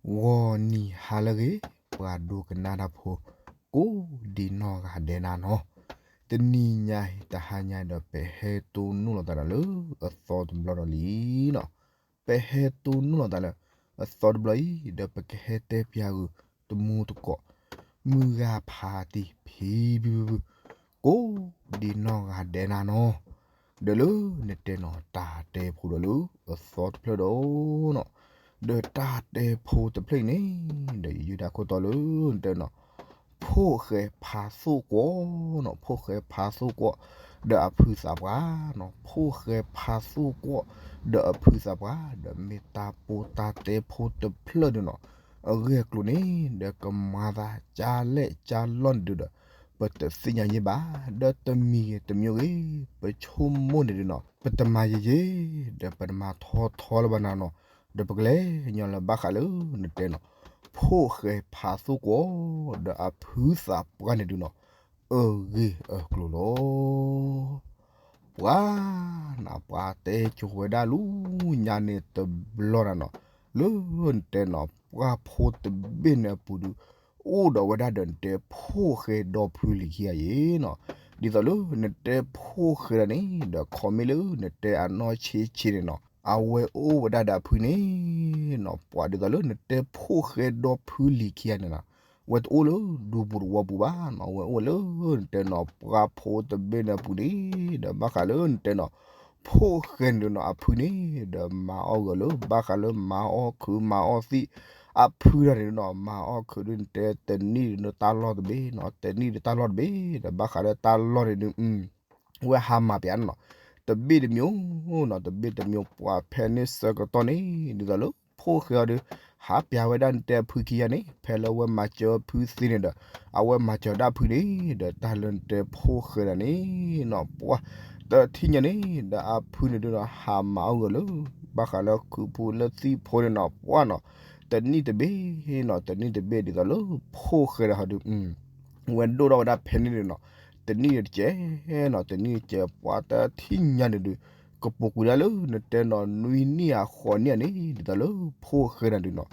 ဂီၤနံၤဟါလၢအဂ့ၤ, ပှၤဒိကနၣ်တၢ်ဖိ ကိးဒံနီၢ်ဂၤဒဲးနၤနီၤ, တနံၤညါအံၤ တဟါညါအံၤဒီး ပဟဲတိၢ်နီၣ်လိာ်သးဒီးလၢအသီတဘျီဒီးလံနီၤ. ပဟဲတိၢ်နီၣ်လိာ်သးလၢအသီတဘျီအံၤ ဒီးပကဟဲတဲပၠးဂုာ်တမူတကိး မုၢ်ဂၤဖးတံၢ်ဖံဖုဖုဖု ကိးဒံနီၢ်ဂၤဒဲးနၤနီၤ, ဒီးလၢနတဲနီၤ တၢ်တဲဖိဒီးလၢအသီတဖျၢၣ်ဒီးနီၤ, ဒီးတၢ်တဲဖိတဖျၢၣ်အံၤန့ၣ် ဒီးယယုၢ်တၢ်ခိၣ်တီလၢနတဲနီၤ ဖိၣ်ဃဲဖးသိၣ်ကွီၢ်နီၤ, ဖိၣ်ဃဲဖးသိၣ်ကွီၢ် ဒီးအဖုသးပှၢ်နီၤ, ဖိၣ်ဃဲဖးသိၣ်ကွီၢ် ဒီးအဖုသးပှၢ် ဒီးမ့ၢ်တၢ်ပိၢ်တၢ်တဲဖိတဖျၢၣ်န့ၣ်နီၤ, အဂ့ၢ်အကျိၤန့ၣ် ဒီးကမၤသးကၢလဲၣ်ကၢလီၢ်န့ၣ်ဒုးဒီး ပတသ့ၣ်ညါယဲဘၣ်, ဒီးတမံၤဂ့ၤတမံၤဂ့ၤ ပဆိကမိၣ်န့ၣ်ဒုးနီၤ ပတမၤယဲယဲ, ဒီးပတမၤထီထီလၢၤဘၣ်နၤနီၤ, ဒီးပကလဲၤညီလၢဘၣ်ဃးလၢနတဲနီၤ ဖိၣ်ဃဲဖးသိၣ်ကွီၢ် ဒီးအဖုသးပှၢ်န့ၣ်ဒုးနီၤ, အဂ့ၢ်အကျိၤလီၤ. ပှၤ နပှၤတဲကိၤဝဲဒၣ်လၢညါန့ၣ်တဘျီနၤနီၤ, လၢနတဲနီၤ ပှၢ်ဖိတဘ့ၣ်န့ၣ်အပူၤဒုး အိၣ်ဒီးဝဲဒၣ်ဒီးနတဲဖိၣ်ဃဲဒီဖုလံၤခံဂၤအံၤနီၤ, ဒ်သိးလၢနတဲဖိၣ်ဃဲဒၣ်န့ၣ် ဒီးခီမ့ၢ်လၢနတဲအနီၢ်ဆံးဆံးန့ၣ်နီၤ အဝဲအိၣ်ဝဲဒၣ်ဒီးအဖုန့ၣ်နီၤ, ပှၤဒ်သိးလၢနတဲဖိၣ်ဃဲဒီဖုလံၤခံဂၤန့ၣ်နီၤ အဝဲတအိၣ်လၢဒူပူၤသဝီပူၤဘၣ်နီၤ, အဝဲအိၣ်လၢနတဲနီၤ ပှၢ်ဖိတဘ့ၣ်န့ၣ်အပူၤန့ၣ်, ဒီးဘၣ်ဃးလၢနတဲနီၤ ဖိၣ်ဃဲန့ၣ်ဒုးနီၤ အဖုန့ၣ် ဒီးမၤအီၣ်ဂၢၢ်လၢ ဘၣ်ဃးလၢမၤအီၣ်ခုးမၤအီၣ်သံး အဖုတၢ်န့ၣ်ဒုးနီၤ မၤအီၣ်ခုးဒုးနတဲတနံၣ်ဒုးတၢ်လီၢ်တဘ့ၣ်နီၤ, တနံၣ်ဒုးတၢ်လီၢ်တဘ့ၣ် ဒီးဘၣ်ဃးလၢတၢ်လီၢ်န့ၣ်ဒုး ဝဲဟးမၤပၠးနီၤ, တဘ့ၣ်တမံၤနီၤ, တဘ့ၣ်တမံၤ ပှၤဖဲန့ၣ်ဆၢကတီၢ်န့ၣ် ဒ်သိးလၢဖိၣ်ဃဲအီၤဒီး ဟးပၠးဝဲဒၣ်နတဲအဖုခံဂၤန့ၣ် ဖဲလၢအဝဲမၤစၢၤအဖုသ့န့ၣ်ဒီး အဝဲမၤစၢၤဒၣ်အဖုန့ၣ် ဒီးတၢ်လၢနတဲဖိၣ်ဃဲဒၣ်န့ၣ်နီၤ ပှၤ တထံၣ်ညါန့ၣ် ဒီးအဖုန့ၣ်ဒုးနီၤ ဟးမၤအီၣ်ဂၢၢ်လၢ ဘၣ်ဃးလၢခုးဖိလၢသံၣ်ဖိန့ၣ်နီၤ ပှၤနီၤ တနံၣ်တဘ့ၣ်နီၤ, တနံၣ်တဘ့ၣ်ဒ်သိးလၢဖိၣ်ဃဲဒၣ်ဟီဒုး ဝဲဒိၣ်ထီၣ်ဝဲဒၣ်ဖဲန့ၣ်န့ၣ်နီၤ, တနံၣ်တကဲးနီၤ, တနံၣ်တကဲး ပှၤတထံၣ်ညါန့ၣ်ဒုး ကပူၤကွံာ်ဒၣ်လၢနတဲနီၤ နွံနံၣ်အဃိးနံၣ်န့ၣ် ဒ်သိးလၢဖိၣ်ဃဲဒၣ်ဒုးနီၤ,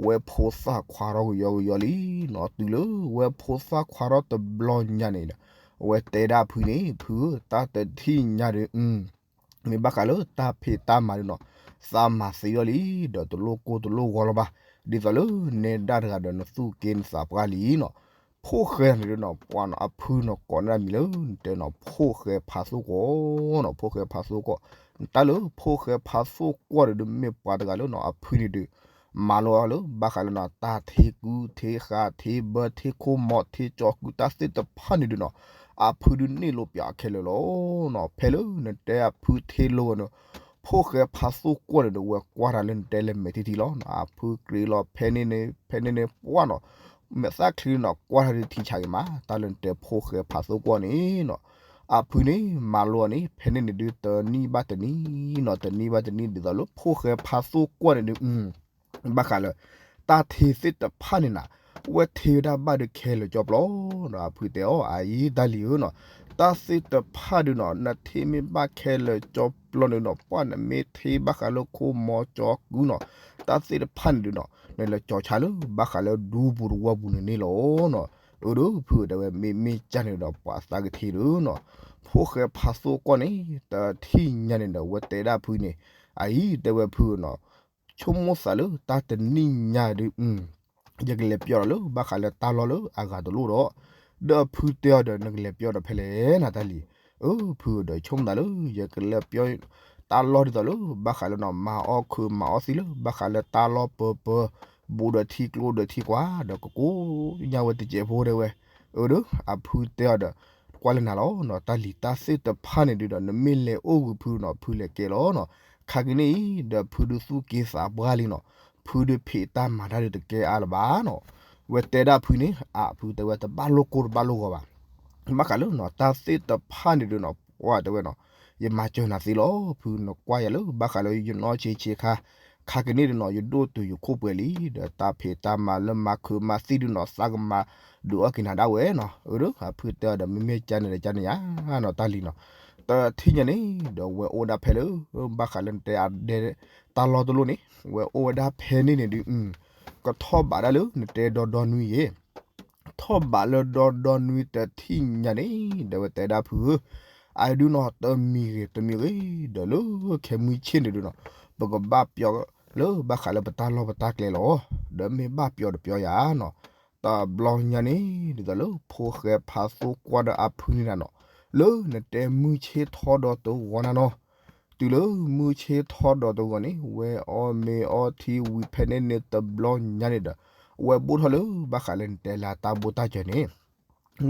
ဝဲဖိသၣ်ခွါထီၣ်ကယီကယီလံနီၤ, တုၤလၢဝဲဖိသၣ်ခွါထီၣ်တဘျီညါန့ၣ်ဒီး အဝဲတဲဒၣ်ဖုန့ၣ် ဖုဧၢ တၢ်တထံၣ်ညါဒုး မ့ၢ်ဘၣ်ဃးလၢတၢ်ဖံးတၢ်မၤဒုးနီၤ, သးမၤသံအီၤလံ, ဒီးတလိၣ်ကိၢ်တလိၣ်ဂီၤလၢၤဘၣ်, ဒ်သိးလၢနဲဒၣ်တဂၤဒီးနသူၣ်က့နသးပှၢ်လံနီၤ, ဖိၣ်ဃဲန့ၣ်ဒုးနီၤ ပှၤနီၤ အဖုန့ၣ်ကိးန့ၢ်ဒၣ်မံၤလၢနတဲနီၤ ဖိၣ်ဃဲဖးသိၣ်ကွီၢ်နီၤ, ဖိၣ်ဃဲဖးသိၣ်ကွီၢ်, တၢ်လၢဖိၣ်ဃဲဖးသိၣ်ကွီၢ်န့ၣ်ဒုး မ့ၢ်ပှၤတဂၤလၢနီၤ အဖုန့ၣ်ဒုး မၤလိအီၤလၢ ဘၣ်ဃးလၢနီၤ တၢ်ထံကု ထံဃာ် ထံဘၢ ထံခိၣ်မီ ထံကၠီကု တၢ်သ့ၣ်တဖၣ်န့ၣ်ဒုးနီၤ, အဖုဒုးန့ၢ်လိာ်ပၠးခဲလၢာ်လီၤနီၤ, ဖဲလၢနတဲအဖုထံလိာ်ဝဲန့ၣ်, ဖိၣ်ဃဲဖးသိၣ်ကွီၢ်န့ၣ်ဒီး ဝဲကွၢ်တၢ်လၢနတဲလဲၤမဲာ်ထံထံလီၤနီၤ, အဖုကြ့လီၤဖဲန့ၣ်န့ၣ် ဖဲန့ၣ်န့ၣ် ပှၤနီၤ မဲာ်သၣ်ချံနီၤ ကွၢ်တၢ်ဒုးထံဆးဂ့ၤမး, တၢ်လၢနတဲဖိၣ်ဃဲဖးသိၣ်ကွီၢ်န့ၣ်နီၤ, အဖုန့ၣ် မၤလိအီၤန့ၣ် ဖဲန့ၣ်န့ၣ်ဒုး တနံၣ်ဘၣ်တနံၣ်နီၤ, တနံၣ်ဘၣ်တနံၣ် ဒ်သိးလၢဖိၣ်ဃဲဖးသိၣ်ကွီၢ်န့ၣ်ဒုး ဘၣ်ဃးလၢ တၢ်ထံသ့ၣ်တဖၣ်န့ၣ်နီၤ, ဝဲထံဝဲဒၣ်ဘၣ်ဒုးခဲလၢာ်ကၠီပျီနီၤ, အဖုတဲအီၤ အအံၤတၢ်လံၤဧၢနီၤ, တၢ်သ့ၣ်တဖၣ်ဒုးနီၤ နထံမ့ၢ်ဘၣ်ခဲလၢာ်ကၠီပျီန့ၣ်နီၤ, ပှၤနမ့ၢ်ထံဘၣ်ဃးလၢခိၣ်မီကၠီကုနီၤ, တၢ်သ့ၣ်တဖၣ်န့ၣ်ဒုးနီၤ နလဲၤကၠီၤဆါလၢ ဘၣ်ဃးလၢဒူပူၤသဝီပူၤန့ၣ်န့ၣ်လီၤနီၤ, အၢ ဒီးဖုတဲဝဲ မ့မ့ၢ်ကၢ်န့ၣ်ဒီး ပှၤသးကထံဒီးနီၤ, ဖိၣ်ဃဲဖးသိၣ်ကွီၢ်န့ၣ် တထံၣ်ညါန့ၣ်ဒီး ဝဲတဲဒၣ်ဖုန့ၣ်, အအံၤတဲဝဲဖုနီၤ ဆိကမိၣ်သးလၢတၢ်တနံၣ်ညါဒုး ယကလဲၤပျီဒီးလၢ ဘၣ်ဃးလၢတၢ်လီၢ်လၢအဂၤတလိၣ်ဒီး, ဒီးအဖုတဲအီၤဒီး နကလဲၤပျီဒီးဖဲလဲၣ်နတၢ်လံၤ, အၢ ဖုဒီးဆိကမိၣ်သးလၢ ယကလဲၤပျီ တၢ်လီၢ်ဒ်သိးလၢ ဘၣ်ဃးလၢနီၤ မၤအီၣ်ခုးမၤအီၣ်သံးလၢ ဘၣ်ဃးလၢတၢ်လီၢ်ပၢပၢ ဘူးဒီးထံကျိဒီးထံကွၢ် ဒီးကကိးညါဝဲတစဲးဖိတဲဝဲ, အၢ ဒီး အဖုတဲအီၤဒီး ကွၢ်လၢနၤလီၤနီၤ တၢ်လံၤတၢ်သ့ၣ်တဖၣ်န့ၣ်ဒုးဒီး နမ့ၢ်လဲၤအိၣ်ဂုာ်ဖုနီၤ ဖုလဲၤကဲလီၤနီၤ, ခါကနံၣ်အံၤ ဒီးဖုဒုးသူၣ်က့သးပှၢ်လံနီၤ, ဖုဒုးဖံးတၢ်မၤတၢ်ဒုးတကဲအါလၢၤဘၣ်နီၤ, ဝဲတဲဒၣ်ဖုန့ၣ် အဖုတဲဝဲတဘၣ်လိၣ်ကိၢ်တဘၣ်လိၣ်ဂီၤဘၣ်, ဘၣ်ဃးလၢနီၤ တၢ်သ့ၣ်တဖၣ်န့ၣ်ဒုးနီၤ ပှၤတဲဝဲနီၤ, ယမၤစၢၤနၤသ့လီၤ ဖုနကွၢ်ယၤလၢ ဘၣ်ဃးလၢယနီၢ်ဆံးဆံးခါ, ခါကနံၣ်ဒုးနီၤ ယဒိၣ်တုာ်ယခိၣ်ပှဲၤလံ ဒီးတၢ်ဖံးတၢ်မၤလၢမၤခုးမၤသံးဒုးနီၤ သးကမၤဒုးအီၣ်က့ၤနၤဒၣ်ဝဲနီၤ, အၢ ဒီး အဖုတဲအီၤဒီး မ့မ့ၢ်ကၢ်န့ၣ်ဒီးကၢ်န့ၣ်ယါနီၤ တၢ်လံၤနီၤ, တထံၣ်ညါန့ၣ် ဒီးဝဲအိၣ်ဝဲဒၣ်ဖဲလၢ ဘၣ်ဃးလၢနတဲအဒဲ တၢ်လီၢ်တလိၣ်န့ၣ် ဝဲအိၣ်ဝဲဒၣ်ဖဲန့ၣ်န့ၣ်ဒုး ကထီၣ်ဘးဒၣ်လၢနတဲဒီဒီနွံယဲ, ထီၣ်ဘးလၢဒီဒီနွံတထံၣ်ညါန့ၣ် ဒီးဝဲတဲဒၣ်ဖုဧၢ, အဒုနီၢ်တမံၤဂ့ၤတမံၤဂ့ၤ ဒီးလၢခဲမုၢ်ဆ့ၣ်န့ၣ်ဒုနီၢ် ပကဘၣ်ပျီလၢဘၣ်ဃးလၢပတၢ်လီၢ်ပတၢ်ကျဲလီၤ. ဒီးမ့ၢ်ဘၣ်ပျီတပျီယၤနီၢ် တဘျီညါန့ၣ် ဒ်သိးလၢဖိၣ်ဃဲဖးသိၣ်ကွၢ်ဒီးအဖုန့ၣ်နၤနီၢ် လၢနတဲမုၢ်ဆ့ၣ်ထီဒီးတဂီၤနၤနီၢ် တုၤလၢမုၢ်ဆ့ၣ်ထီဒီးတဂီၤန့ၣ် ဝဲအီၣ်မ့ၤအီထံဝံၤဖဲန့ၣ်န့ၣ်တဘျီညါန့ၣ်ဒီး ဝဲဘိၣ်ထီၣ်လၢဘၣ်ဃးလၢနတဲလၢတၢ်ဘိၣ်တၢ်စၢၤန့ၣ်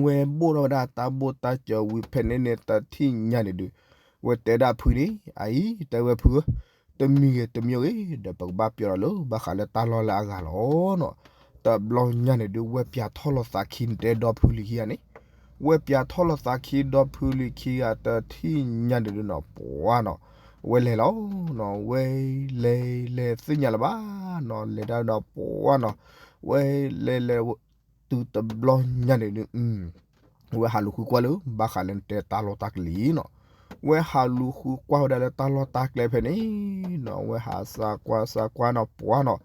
ဝဲဘိၣ်ထီၣ်ဝဲဒၣ်တၢ်ဘိၣ်တၢ်စၢၤဝံၤဖဲန့ၣ်န့ၣ်တထံၣ်ညါန့ၣ်ဒုး ဝဲတဲဒၣ်ဖုန့ၣ် အအံၤတဲဝဲဖုဧၢ, တမံၤဂ့ၤတမံၤဂ့ၤ ဒီးပကဘၣ်ပျီဒီးလၢဘၣ်ဃးလၢတၢ်လီၢ်လၢအဂၤလီၤနီၢ်. တဘျီညါန့ၣ်ဒုး ဝဲပျးထီၣ်လီၤသးခံနတဲဒီဖုလံၤခံဂၤန့ၣ် ဝဲပျးထီၣ်လီၤသးခံဒီဖုလံၤခံဂၤတထံၣ်ညါန့ၣ်ဒုးနီၢ် ပှၤနီၢ် ဝဲလဲၤလီၤနီၢ် ဝဲလဲၤလဲၤသ့ၣ်ညါလၢၤဘၣ်နီၢ် လဲၤဒၣ်ဒီးပှၤနီၢ် ဝဲလဲၤလဲၤ တုၤတဘျီညါန့ၣ်ဒုး ဝဲဟးလူၤဃုကွၢ်လၢဘၣ်ဃးလၢနတဲတၢ်လီၢ်တၢ်ကျဲလံနီၢ်. ဝဲဟးလူၤဃုကွၢ်ဝဲဒၣ်လၢတၢ်လီၢ်တၢ်ကျဲဖဲန့ၣ်နီၢ် ဝဲဟးစးကွၢ်စးကွၢ်နီၢ် ပှၤနီၢ်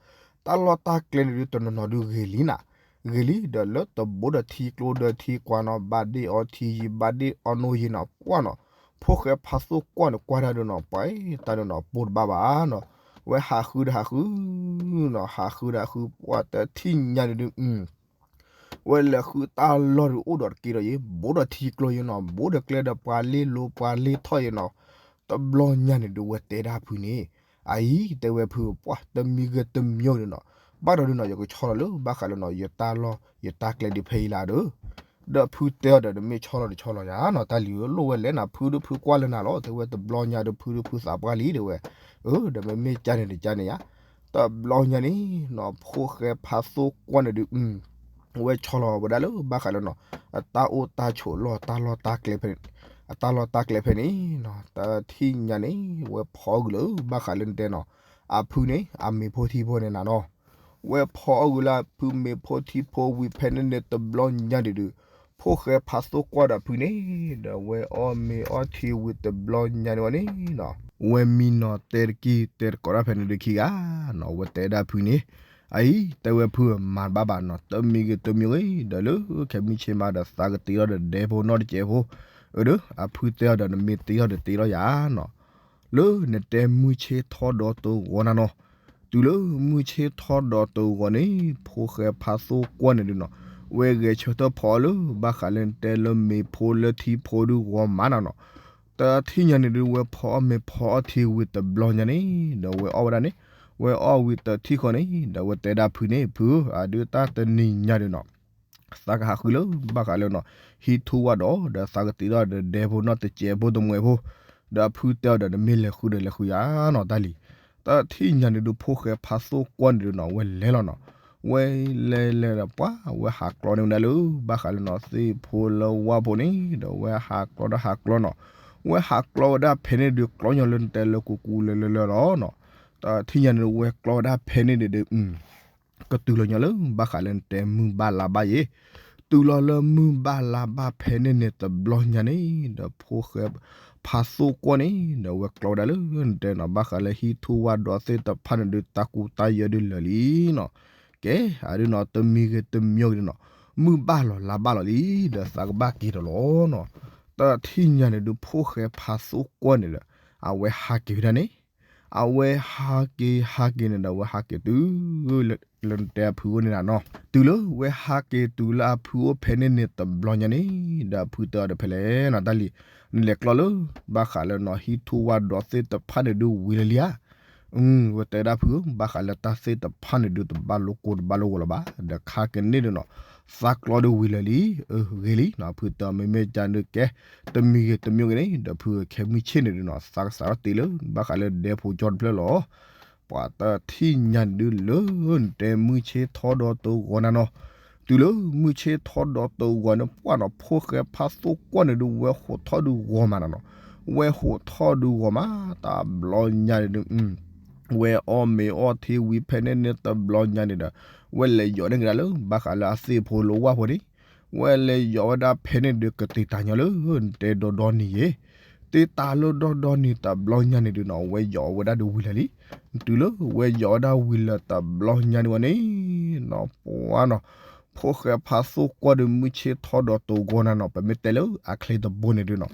တၢ်လီၢ်တၢ်ကျဲန့ၣ်ဒုးတနီၤနီၤဒုးဂ့ၤလံနၤ ဂ့ၤလံဒီးလၢတဘိဒီးထံကျိဒီးထံကွၢ်နီၢ် ဘၣ်ဒ့ၣ်အီထံယံၤ ဘၣ်ဒ့ၣ်အီနိယံၤနီၢ် ပှၤနီၢ် ဖိၣ်ဃဲဖးသိၣ်ကွၢ်န့ၣ်ကွၢ်တၢ်ဒုးနီၢ် ပှၤတၢ်ဒုးနီၢ်ပိၢ်တဘၣ်ဘၣ်နီၢ်. ဝဲဟးဃုဒီးဟးဃုနီၢ် ဟးဃုဒီးဟးဃု ပှၤတထံၣ်ညါန့ၣ်ဒုး ဝဲလဲၤဃုတၢ်လီၢ်ဒုးအိၣ်ဒီးတက့ဒီးယံၤ ဘိဒီးထံကျိယံၤနီၢ် ဘိဒီးကျဲဒီးပှၤလ့လိၤပှၤလ့ထီၣ်ယံၤနီၢ် တဘျီညါန့ၣ်ဒုးဝဲတဲဒၣ်ဖုန့ၣ် အအံၤတဲဝဲဖု ပှၤတမံၤဂ့ၤတမံၤဂ့ၤနီၢ် ဘၣ်ဒီးဒုးနီၢ် ယကဆီလီၤလၢဘၣ်ဃးလၢနီၢ် ယတၢ်လီၢ်ယတၢ်ကျဲဒုးဖဲအံၤလၢဒီး ဒီးဖုတဲအီၤဒီး နမ့ၢ်ဆီလီၤဒီးဆီလီၤယၤနီၢ် တၢ်လံၤဧၢ လိၣ်ဝဲလဲၣ်နၤ ဖုဒုးဖုကွၢ်လၢနၤလီၤ တဲဝဲတဘျီညါဒုးဖုဒုးဖုသးပှၢ်လံတဲဝဲ အၢ ဒီးမ့မ့ၢ်ကၢ်န့ၣ်တကၢ်န့ၣ်ယါ တဘျီညါန့ၣ်နီၢ် ဖိၣ်ဃဲဖးသိၣ်ကွၢ်န့ၣ်ဒုး ဝဲဆီလီၤဝဲဒၣ်လၢဘၣ်ဃးလၢနီၢ် အတၢ်အိၣ်တၢ်ဆိးလီၢ်တၢ်လီၢ်တၢ်ကျဲဖဲ အတၢ်လီၢ်တၢ်ကျဲဖဲန့ၣ်နီၢ် တထံၣ်ညါန့ၣ် ဝဲဖီအီၣ်ဂုာ်လၢဘၣ်ဃးလၢနတဲနီၢ် အဖုန့ၣ် အမ့ၤဖိထံဖိန့ၣ်နၤနီၢ် ဝဲဖီအီၣ်ဂုာ်လၢအဖုမ့ၤဖိထံဖိဝံၤဖဲန့ၣ်န့ၣ်တဘျီညါဒုးဒုး ဖိၣ်ဃဲဖးသိၣ်ကွၢ်ဒီးဖုန့ၣ် ဒီးဝဲအီၣ်မ့ၤအီထံဝံၤတဘျီညါန့ၣ်ဝဲန့ၣ်နီၢ် ဝဲမံနီၢ်တဲတက့ၢ်တဲတကိးတၢ်ဖဲန့ၣ်ဒုးခံဂၤနီၢ် ဝဲတဲဒၣ်ဖုန့ၣ် အအံၤတဲဝဲဖုမၤတဘၣ်ဘၣ်နီၢ် တမံၤဂ့ၤတမံၤဂ့ၤ ဒီးလၢခဲမုၢ်ဆ့ၣ်မးဒီးသးကတ့ထီၣ်ဒီးဒဲဖိနီၢ်တစဲးဖိ အၢဒီး အဖုတဲအီၤဒီးနမ့ၢ်တ့ထီၣ်ဒီးတ့ထီၣ်ယၤနီၢ် လၢနတဲမုၢ်ဆ့ၣ်ထီဒီးတဂီၤနၤနီၢ် တုၤလၢမုၢ်ဆ့ၣ်ထီဒီးတဂီၤန့ၣ် ဖိၣ်ဃဲဖးသိၣ်ကွၢ်န့ၣ်ဒုးနီၢ် ဝဲဂဲၤဆၢထၢၣ်ဖီအီၣ်လၢဘၣ်ဃးလၢနတဲလၢမ့ၤဖိလၢထံဖိဒုးဂီၤမးနၤနီၢ် တထံၣ်ညါန့ၣ်ဒုး ဝဲဖီအီၣ်မ့ၤဖီအီၣ်ထံဝံၤတဘျီညါန့ၣ် ဒီးဝဲအီၣ်ဝဲဒၣ်န့ၣ် ဝဲအီၣ်ဝံၤတထံၣ်ဃီန့ၣ် ဒီးဝဲတဲဒၣ်ဖုန့ၣ် ဖုဧၢ အဒုးတၢ်တနံၤညါဒုးနီၢ် သးကဟးဃုလၢဘၣ်ဃးလၢနီၢ် ဟံးထူဝၣ်ဒီး ဒီးသးကတ့ထီၣ်ဒီးဒဲဖိနီၢ်တစဲးဖိတမှဲးဖိ ဒီးအဖုတဲအီၤဒီးနမ့ၢ်လဲၤဃုဒီးလဲၤဃုယၤနီၢ်တၢ်လံၤ တထံၣ်ညါန့ၣ်ဒုး ဖိၣ်ဃဲဖးသိၣ်ကွၢ်န့ၣ်ဒုးနီၢ် ဝဲလဲၤလီၤနီၢ် ဝဲလဲၤလဲၤဒီးပှၤ ဝဲဟးကျီန့ၢ်ဝဲဒၣ်လၢ ဘၣ်ဃးလၢနီၢ်သ့ၣ်ဖိလၢဝၣ်ဖိန့ၣ် ဒီးဝဲဟးကျီဒီးဟးကျီနီၢ် ဝဲဟးကျီဝဲဒၣ်ဖဲန့ၣ်ဒုး ကျီညီလၢနတဲလၢကူကူလၢလၢလၢလီၤနီၢ် တထံၣ်ညါန့ၣ်ဒုး ဝဲကျီဝဲဒၣ်ဖဲန့ၣ်ဒုး ကတုၤလီၤညီလၢဘၣ်ဃးလၢနတဲမုၢ်ဘၣ်လါဘၣ်ယဲၢ်, တုၤလီၤလၢမုၢ်ဘၣ်လါဘၣ်ဖဲန့ၣ်န့ၣ်တဘျီညါန့ၣ် ဒီးဖိၣ်ဃဲဖးသိၣ်ကွၢ်န့ၣ် ဒီးဝဲကျီဝဲဒၣ်လၢနတဲနီၢ် ဘၣ်ဃးလၢဟံးထူဝၣ်ဒီးသ့ၣ်တဖၣ်န့ၣ်ဒုး တၢ်ကူတၢ်ယၢဒုးလၢာ်လံနီၢ်. ကဲ အဒုးနီၢ် တမံၤဂ့ၤတမံၤဂ့ၤန့ၣ်နီၢ် မုၢ်ဘၣ်လီၤလါဘၣ်လီၤလံ ဒီးသးကဘၣ်က့ၤဒီးလီၤနီၢ်. တထံၣ်ညါန့ၣ်ဒုး ဖိၣ်ဃဲဖးသိၣ်ကွၢ်န့ၣ်ဒီး အဝဲဟးက့ၤဝဲဒၣ်န့ၣ် အဝဲဟးက့ၤဟးက့ၤန့ၣ်ဒီး အဝဲဟးက့ၤတုၤ လၢနတဲအဖုအိၣ်န့ၣ်နၤနီၢ်. တုၤလၢဝဲဟးက့ၤတုၤလၢအဖုအိၣ်ဖဲန့ၣ်န့ၣ်တဘျီညါန့ၣ် ဒီးအဖုတဲအီၤဒီးဖဲလဲၣ်နီၢ်တၢ်လံၤ နလဲၤကျီလၢ ဘၣ်ဃးလၢနီၢ်ဟံးထူဝၣ်ဒီးသ့ၣ်တဖၣ်န့ၣ်ဒုးဝံၤလၢာ်လံဧါ. ဝဲတဲဒၣ်ဖုဧၢ ဘၣ်ဃးလၢတၢ်သ့ၣ်တဖၣ်န့ၣ်ဒုးတဘၣ်လိကိတဘၣ်လိဂီၤလၢၤဘၣ် ဒီးခါကန့ၣ်ဒုးနီၢ် သးကျီဒုးဝံၤလၢာ်လံ. အၢ ဂ့ၤလံနီၢ် ဖုတဲအီၤ မ့မ့ၢ်ကန့ၣ်ကဲ တမံၤဂ့ၤတမံၤဂ့ၤန့ၣ် ဒီးဖုခဲမုၢ်ဆ့ၣ်န့ၣ်ဒုးနီၢ် သးကစးထီၣ်တ့လၢ ဘၣ်ဃးလၢဒဲဖိကၠီတဖျၢၣ်လီၤ. ပှၤတထံၣ်ညါန့ၣ်ဒုးလၢ နတဲမုၢ်ဆ့ၣ်ထီဒီးတဂီၤနၤနီၢ်. တုၤလၢမုၢ်ဆ့ၣ်ထီဒီးတဂီၤန့ၣ် ပှၤနီၢ် ဖိၣ်ဃဲဖးသိၣ်ကွၢ်န့ၣ်ဒုး ဝဲဟိးထီၣ်ဒုးဂီၤမးနၤနီၢ်. ဝဲဟိးထီၣ်ဒုးဂီၤမး တဘျီညါန့ၣ်ဒုး ဝဲအီၣ်မ့ၤအီထံဝံၤဖဲန့ၣ်န့ၣ်တဘျီညါန့ၣ်ဒီး ဝဲလဲၤယီၤန့ၢ်ကဒါလၢ ဘၣ်ဃးလၢအသ့ၣ်ဖိလၢဝၣ်ဖိန့ၣ် ဝဲလဲၤယီၤဝဲဒၣ်ဖဲန့ၣ်ဒုး ကတ့ၤတၢ်ညီလၢ နတဲဒီဒီနံၤယဲၢ်, တ့ၤတၢ်လၢဒီဒီနံၤတဘျီညါန့ၣ်ဒုးနီၢ် ဝဲယီၤဝဲဒၣ်ဒုးဝံၤလၢာ်လံ. တုၤလၢဝဲယီၤဝဲဒၣ်ဝံၤလၢာ်တဘျီညါန့ၣ်ဝဲန့ၣ် ပှၤနီၤ, ဖိၣ်ဃဲဖးသိၣ်ကွီၢ်ဒီးမုၢ်ဆ့ၣ်ထီၣ်ဒီးတဂီၤနၤနီၤ, ပမ့ၢ်တဲလၢအချ့တဘိန့ၣ်ဒုးနီၤ,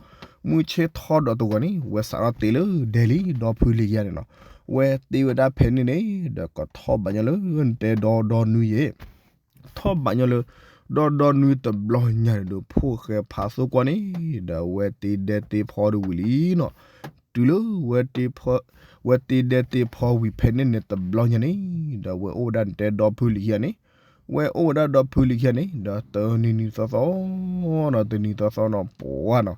မုၢ်ဆ့ၣ်ထီၣ်ဒီးတဂီၤန့ၣ် ဝဲစးထီၣ်တ့လၢဒဲလံ ဒီဖုလံၤခံဂၤန့ၣ်နီၤ, ဝဲတ့ဝဲဒၣ်ဖဲန့ၣ်န့ၣ် ဒီးကထီၣ်ဘးညီလၢနတဲဒီဒီနွံယဲၢ် ထီၣ်ဘးညီလၢ ဒီဒီနွံတဘျီညါန့ၣ်ဒီး ဖိၣ်ဃဲဖးသိၣ်ကွီၢ်န့ၣ် ဒီးဝဲတ့ဒဲတ့ဖီဒီးဝံၤလံနီၤ, တုၤလၢ ဝဲတ့ဒဲတ့ဖီဝံၤဖဲန့ၣ်န့ၣ်တဘျီညါန့ၣ် ဒီးဝဲအိၣ်ဝဲဒၣ်နတဲဒီဖုလံၤခံဂၤန့ၣ်, ဝဲအိၣ်ဝဲဒၣ်ဒီဖုလံၤခံဂၤန့ၣ် ဒီးတနံၤနံၤသီသီနီၤ, တနံၤသီသီနီၤ ပှၤနီၤ,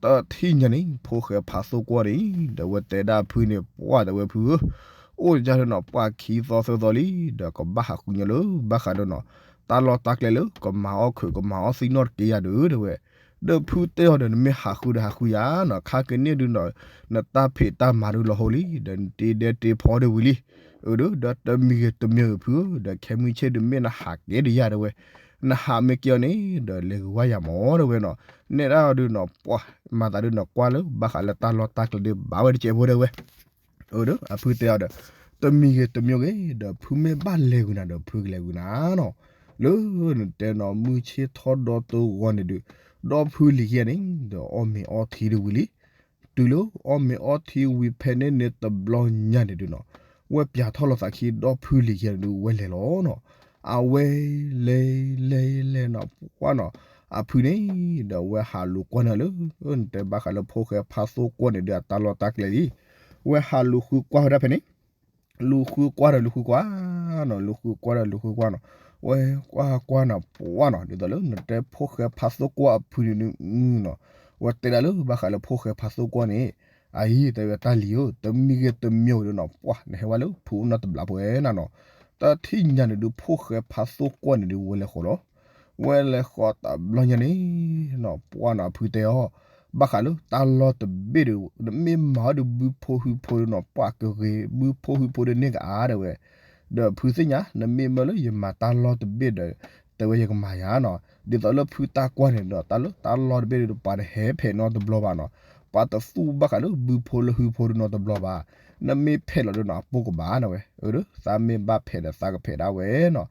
တထံၣ်ညါန့ၣ် ဖိၣ်ဃဲဖးသိၣ်ကွီၢ်န့ၣ် ဒီးဝဲတဲဒၣ်ဖုန့ၣ် ပှၤတဲဝဲဖုဧၢ, အိၣ်ယါဒီးနီၤ ပှၤခံသီသၢသီလံ, ဒီးကဘၣ်ဟးဃုညီလၢ ဘၣ်ဃးဒီးနီၤ တၢ်လီၢ်တၢ်ကျဲလၢ ကမၤအီၣ်ခုးကမၤအီၣ်သံနီၣ်တက့ၢ်ယါဒီးတဲဝဲ, ဒီးဖုတဲအီၤဒီး နမ့ၢ်ဟးဃုဒီးဟးဃုယါနီၤ, ခါကန့ၣ်ဒုးနီၤ နတၢ်ဖံးတၢ်မၤဒုးလီၤဟိလံ, ဒီးနတ့ဒဲတ့ဖီဒီးဝံၤလံ, အိၣ်ဒီး ဒီးတမံၤဂ့ၤတမံၤဂ့ၤဖုဧၢ, ဒီးခဲမုၢ်ဆ့ၣ်ဒုးမ့ၢ်နဟးက့ၤဒီးယါတဲဝဲ, နဟးမ့ၢ်က့ၤအီၤန့ၣ် ဒီးလဲၤဂ့ၤဝါယၤမၢတဲဝဲနီၤ, နဲဒၣ်အီၤဒုးနီၤ ပှၤမၤသးဒုးနီၤ ကွၢ်လၢဘၣ်ဃးလၢတၢ်လီၢ်တၢ်ကျဲဒုးဘၣ်ဝဲတကဲးဖိတဲဝဲ အဖုတဲအီၤဒီး တမံၤဂ့ၤတမံၤဂ့ၤ ဒီးဖုမ့ၢ်ဘၣ်လဲၤဂုာ်နၤဒီး ဖုကလဲၤဂုာ်နၤနီၤ, လၢနတဲနီၤ မုၢ်ဆ့ၣ်ထီၣ်ဒီတဂီၤန့ၣ်ဒုး ဒီဖုလံၤခံဂၤန့ၣ် ဒီးအီၣ်မ့ၤအီထံဒီးဝံၤလံ, တုၤလၢအီၣ်မ့ၤအီထံဝံၤဖဲန့ၣ်န့ၣ်တဘျီညါန့ၣ်ဒုးနီၤ ဝဲပၠးထီၣ်လိာ်သးခံ ဒီဖုလံၤခံဂၤန့ၣ်ဒုး ဝဲလဲၤလီၤနီၤ, အဝဲလဲၤလဲၤလဲၤနီၤ ပှၤနီၤ, အဖုန့ၣ် ဒီးဝဲဟးလူၤကွၢ်န့ၢ်လၢ နတဲဘၣ်ဃးလၢဖိၣ်ဃဲဖးသိၣ်ကွီၢ်န့ၣ်ဒုး အတၢ်လီၢ်တၢ်ကျဲလံ, ဝဲဟးလူၤဃုကွၢ်ဝဲဒၣ်ဖဲန့ၣ်, လူၤဃုကွၢ်ဒီးလူၤဃုကွၢ်နီၤ, လူၤဃုကွၢ်ဒီးလူၤဃုကွၢ်နီၤ, ဝဲကွၢ်ကွၢ်နီၤ ပှၤနီၤ, ဒ်သိးလၢနတဲဖိၣ်ဃဲဖးသိၣ်ကွီၢ်အဖုန့ၣ်ဒုးနီၤ, ဝဲတဲဒၣ်လၢဘၣ်ဃးလၢဖိၣ်ဃဲဖးသိၣ်ကွီၢ်န့ၣ်, အအံၤတဲဝဲတၢ်လံၤဧၢ, တမံၤဂ့ၤတမံၤဂ့ၤဒုးနီၤ ပှၤနဟဲဝဲလၢဖုအိၣ်နီတဘျီပဝဲနၤနီၤ, တထံၣ်ညါန့ၣ်ဒုး ဖိၣ်ဃဲဖးသိၣ်ကွီၢ်န့ၣ်ဒုး ဝဲလဲၤဃီၤလီၤ, ဝဲလဲၤဃီၤတဘျီညါန့ၣ်နီၤ ပှၤနီၤ အဖုတဲအီၤ, ဘၣ်ဃးလၢတၢ်လီၢ်တဘ့ၣ်ဒီး နမ့ၢ်မၤအီၣ်ဒီးဘုဖိဟုဖိဒီးနီၤ ပှၤကဂ့ၤ ဘုဖိဟုဖိဒီးန့ၢ်ကအါတဲဝဲ, ဒီးဖုသ့ၣ်ညါ နမ့ၢ်မၢလၢယမၤတၢ်လီၢ်တဘ့ၣ်ဒီး တဲဝဲယကမၤယၤနီၤ, ဒ်သိးလၢဖုတၢ်ကွၢ်န့ၣ်ဒီး တၢ်လီၢ်တဘ့ၣ်ဒီး ပှၤတဟဲဖဲးနီတဘျီဘၣ်နီၤ, ပှၤတသူၣ်ဘၣ်ဃးလၢဘုဖိလၢဟုဖိဒီးနီတဘျီဘၣ်, နမ့ၢ်ဖဲးလီၤဒီးနီၤ အပိၢ်ကဘၣ်နဝဲ, အၢ သးမ့ၢ်ဘၣ်ဖဲးဒီးသးကဖဲးဒၣ်ဝဲနီၤ,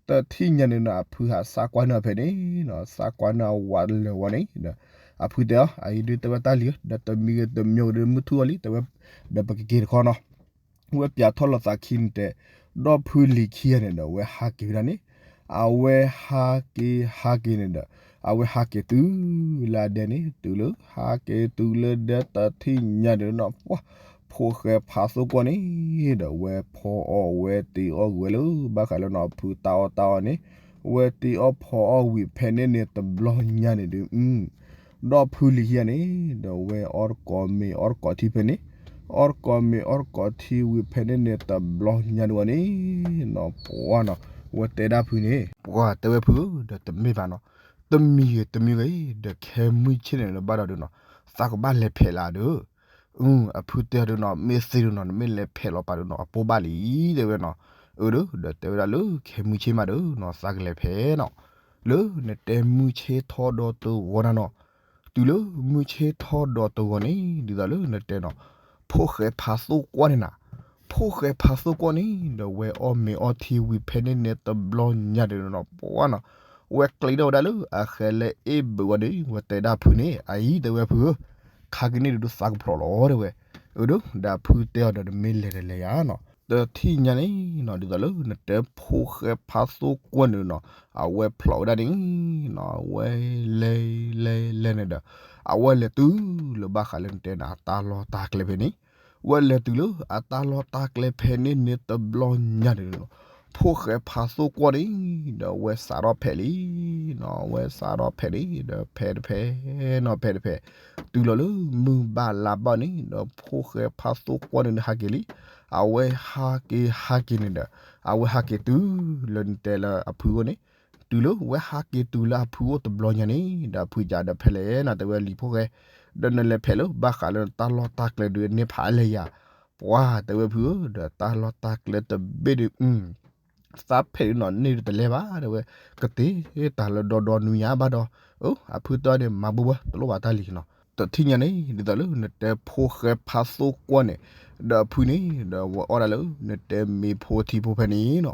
တထံၣ်ညါန့ၣ်နီၤ အဖုဟးစးကွၢ်န့ၢ်အီၤဖဲန့ၣ်နီၤ, စးကွၢ်န့ၢ်အဝးလၢာ်ဝဲန့ၣ်, အဖုတဲအီၤ အအံၤဒုးတဲဝဲတၢ်လံၤဧၢ, ဒီးတမံၤဂ့ၤတမံၤဂ့ၤဒီး မုၢ်ထူၣ်အီၤလံ တဲဝဲ, ဒီးပကက့ၤတခီနီၤ ဝဲပၠးထီၣ်လိာ်သးခံန့ၣ်တဲ, ဒီဖုလံၤခံဂၤန့ၣ်ဒီး ဝဲဟးက့ၤဝဲဒၣ်န့ၣ်, အဝဲဟးက့ၤဟးက့ၤန့ၣ်ဒီး အဝဲဟးက့ၤတုၤလၢအဒဲန့ၣ်, တုၤလၢဟးက့ၤတုၤလၢဒဲတထံၣ်ညါန့ၣ်နီၤ ပှၤ ဖိၣ်ဃဲဖးသိၣ်ကွီၢ်န့ၣ်ဒီး ဝဲဖီအီၣ်ဝဲတ့အီၣ်ဂ့ၤဝဲလၢ ဘၣ်ဃးလၢနီၤ ဖုတၢ်အီၣ်တၢ်အီန့ၣ်, ဝဲတ့အီၣ်ဖီအီၣ်ဝံၤဖဲန့ၣ်န့ၣ်တဘျီညါန့ၣ်ဒုး ဒီဖုလံၤခံဂၤန့ၣ်ဒီး ဝဲအီၣ်တကိးမ့ၤအီၣ်တကိးထံဖဲန့ၣ်, အီၣ်တကိးမ့ၤအီၣ်တကိးထံဝံၤဖဲန့ၣ်န့ၣ်တဘျီညါန့ၣ်ဝဲန့ၣ်နီၤ ပှၤနီၤ, ဝဲတဲဒၣ်ဖုန့ၣ် ပှၤတဲဝဲဖုဧၢ ဒီးတမ့ၢ်ဘၣ်နီၤ, တမံၤဂ့ၤတမံၤဂ့ၤ ဒီးခဲမုၢ်ဆ့ၣ်န့ၣ်လၢဘၣ်ဒီးဒုးနီၤ သးကဘၣ်လဲၤဖဲးလၢဒုး အဖုတဲအီၤဒုးနီၤ မ့ၢ်သ့ဒုးနီၤ နမ့ၢ်လဲၤဖဲးလီၤပာ်ဒုးနီၤ အပိၢ်ဘၣ်လံ တဲဝဲနီၤ, အၢ ဒီး ဒီးတဲဝဲဒၣ်လၢ ခဲမုၢ်ဆ့ၣ်မးဒီးနီၤ သးကလဲၤဖဲးနီၤ, လၢနတဲမုၢ်ဆ့ၣ်ထီၣ်ဒီးတဂီၤနၤနီၤ, တုၤလၢမုၢ်ဆ့ၣ်ထီၣ်ဒီးတဂီၤန့ၣ် ဒ်သိးလၢနတဲနီၤ ဖိၣ်ဃဲဖးသိၣ်ကွီၢ်န့ၣ်နၤ, ဖိၣ်ဃဲဖးသိၣ်ကွီၢ်န့ၣ် ဒီးဝဲအီၣ်မ့ၤအီထံဝံၤဖဲန့ၣ်န့ၣ်တဘျီညါဒီးနီၤ ပှၤနီၤ, ဝဲကျဲထီၣ်ဝဲဒၣ်လၢအဃဲလၢအ့ၣ်ဘုးဝဲဒီး ဝဲတဲဒၣ်ဖုန့ၣ် အအံၤတဲဝဲဖုဧၢ, ခါကန့ၣ်ဒုးသးကဖျိးလီၤတဲဝဲ, အၢ ဒီး ဒီးဖုတဲအီၤဒီး နမ့ၢ်လဲၤတလဲၤယါနီၤ, တထံၣ်ညါန့ၣ်နီၤ ဒ်သိးလၢနတဲဖိၣ်ဃဲဖးသိၣ်ကွီၢ်န့ၣ်နီၤ အဝဲဖျိးဝဲဒၣ်န့ၣ်နီၤ အဝဲလဲၤလဲၤလဲၤန့ၣ်ဒီး အဝဲလဲၤတုၤလၢဘၣ်ဃးလၢနတဲနၤ တၢ်လီၢ်တၢ်ကျဲဖဲန့ၣ်, ဝဲလဲၤတုၤလၢအတၢ်လီၢ်တၢ်ကျဲဖဲန့ၣ်န့ၣ်တဘျီညါန့ၣ်နီၤ ဖိၣ်ဃဲဖးသိၣ်ကွီၢ်န့ၣ် ဒီးဝဲစးထီၣ်ဖဲးလံနီၤ, ဝဲစးထီၣ်ဖဲးလံ ဒီးဖဲးတဖဲးနီၤ ဖဲးတဖဲး, တုၤလီၤလၢမုၢ်ဘၣ်လါဘၣ်န့ၣ် ဒီးဖိၣ်ဃဲဖးသိၣ်ကွီၢ်န့ၣ်ဒီးဟးက့ၤလံ, အဝဲဟးက့ၤဟးက့ၤန့ၣ်ဒီး အဝဲဟးက့ၤတုၤလၢနတဲလၢအဖုအိၣ်န့ၣ်, တုၤလၢဝဲဟးက့ၤတုၤလၢအဖုအိၣ်တဘျီညါန့ၣ် ဒီးအဖုကဒီးဖဲလဲၣ်နီၤ တဲဝဲလံၤဖိၣ်ဃဲ, ဒီးနလဲၤဖဲးလၢဘၣ်ဃးလၢတၢ်လီၢ်တၢ်ကျဲဒုးန့ၢ်ဖးလဲၢ်ယၤ, ပှၤတဲဝဲဖုဧၢ ဒီးတၢ်လီၢ်တၢ်ကျဲတဘ့ၣ်ဒီး သးဖဲးဒုးနီၤ န့ၢ်ဒုးတလဲၤဘၣ် တဲဝဲ, ကတ့တၢ်လၢဒီဒီနွံညါဘၣ်ဒီး, အဖုတဲအီၤန့ၣ် မၤဘၣ်ဝဲ တလိၣ်ဘၣ်တၢ်လံၤနီၤ, တထံၣ်ညါန့ၣ် ဒ်သိးလၢနတဲဖိၣ်ဃဲဖးသိၣ်ကွီၢ်န့ၣ်, ဒီးအဖုန့ၣ် ဒီးဝဲအီၣ်ဒၣ်လၢ နတဲမ့ၤဖိထံဖိဖဲန့ၣ်နီၤ,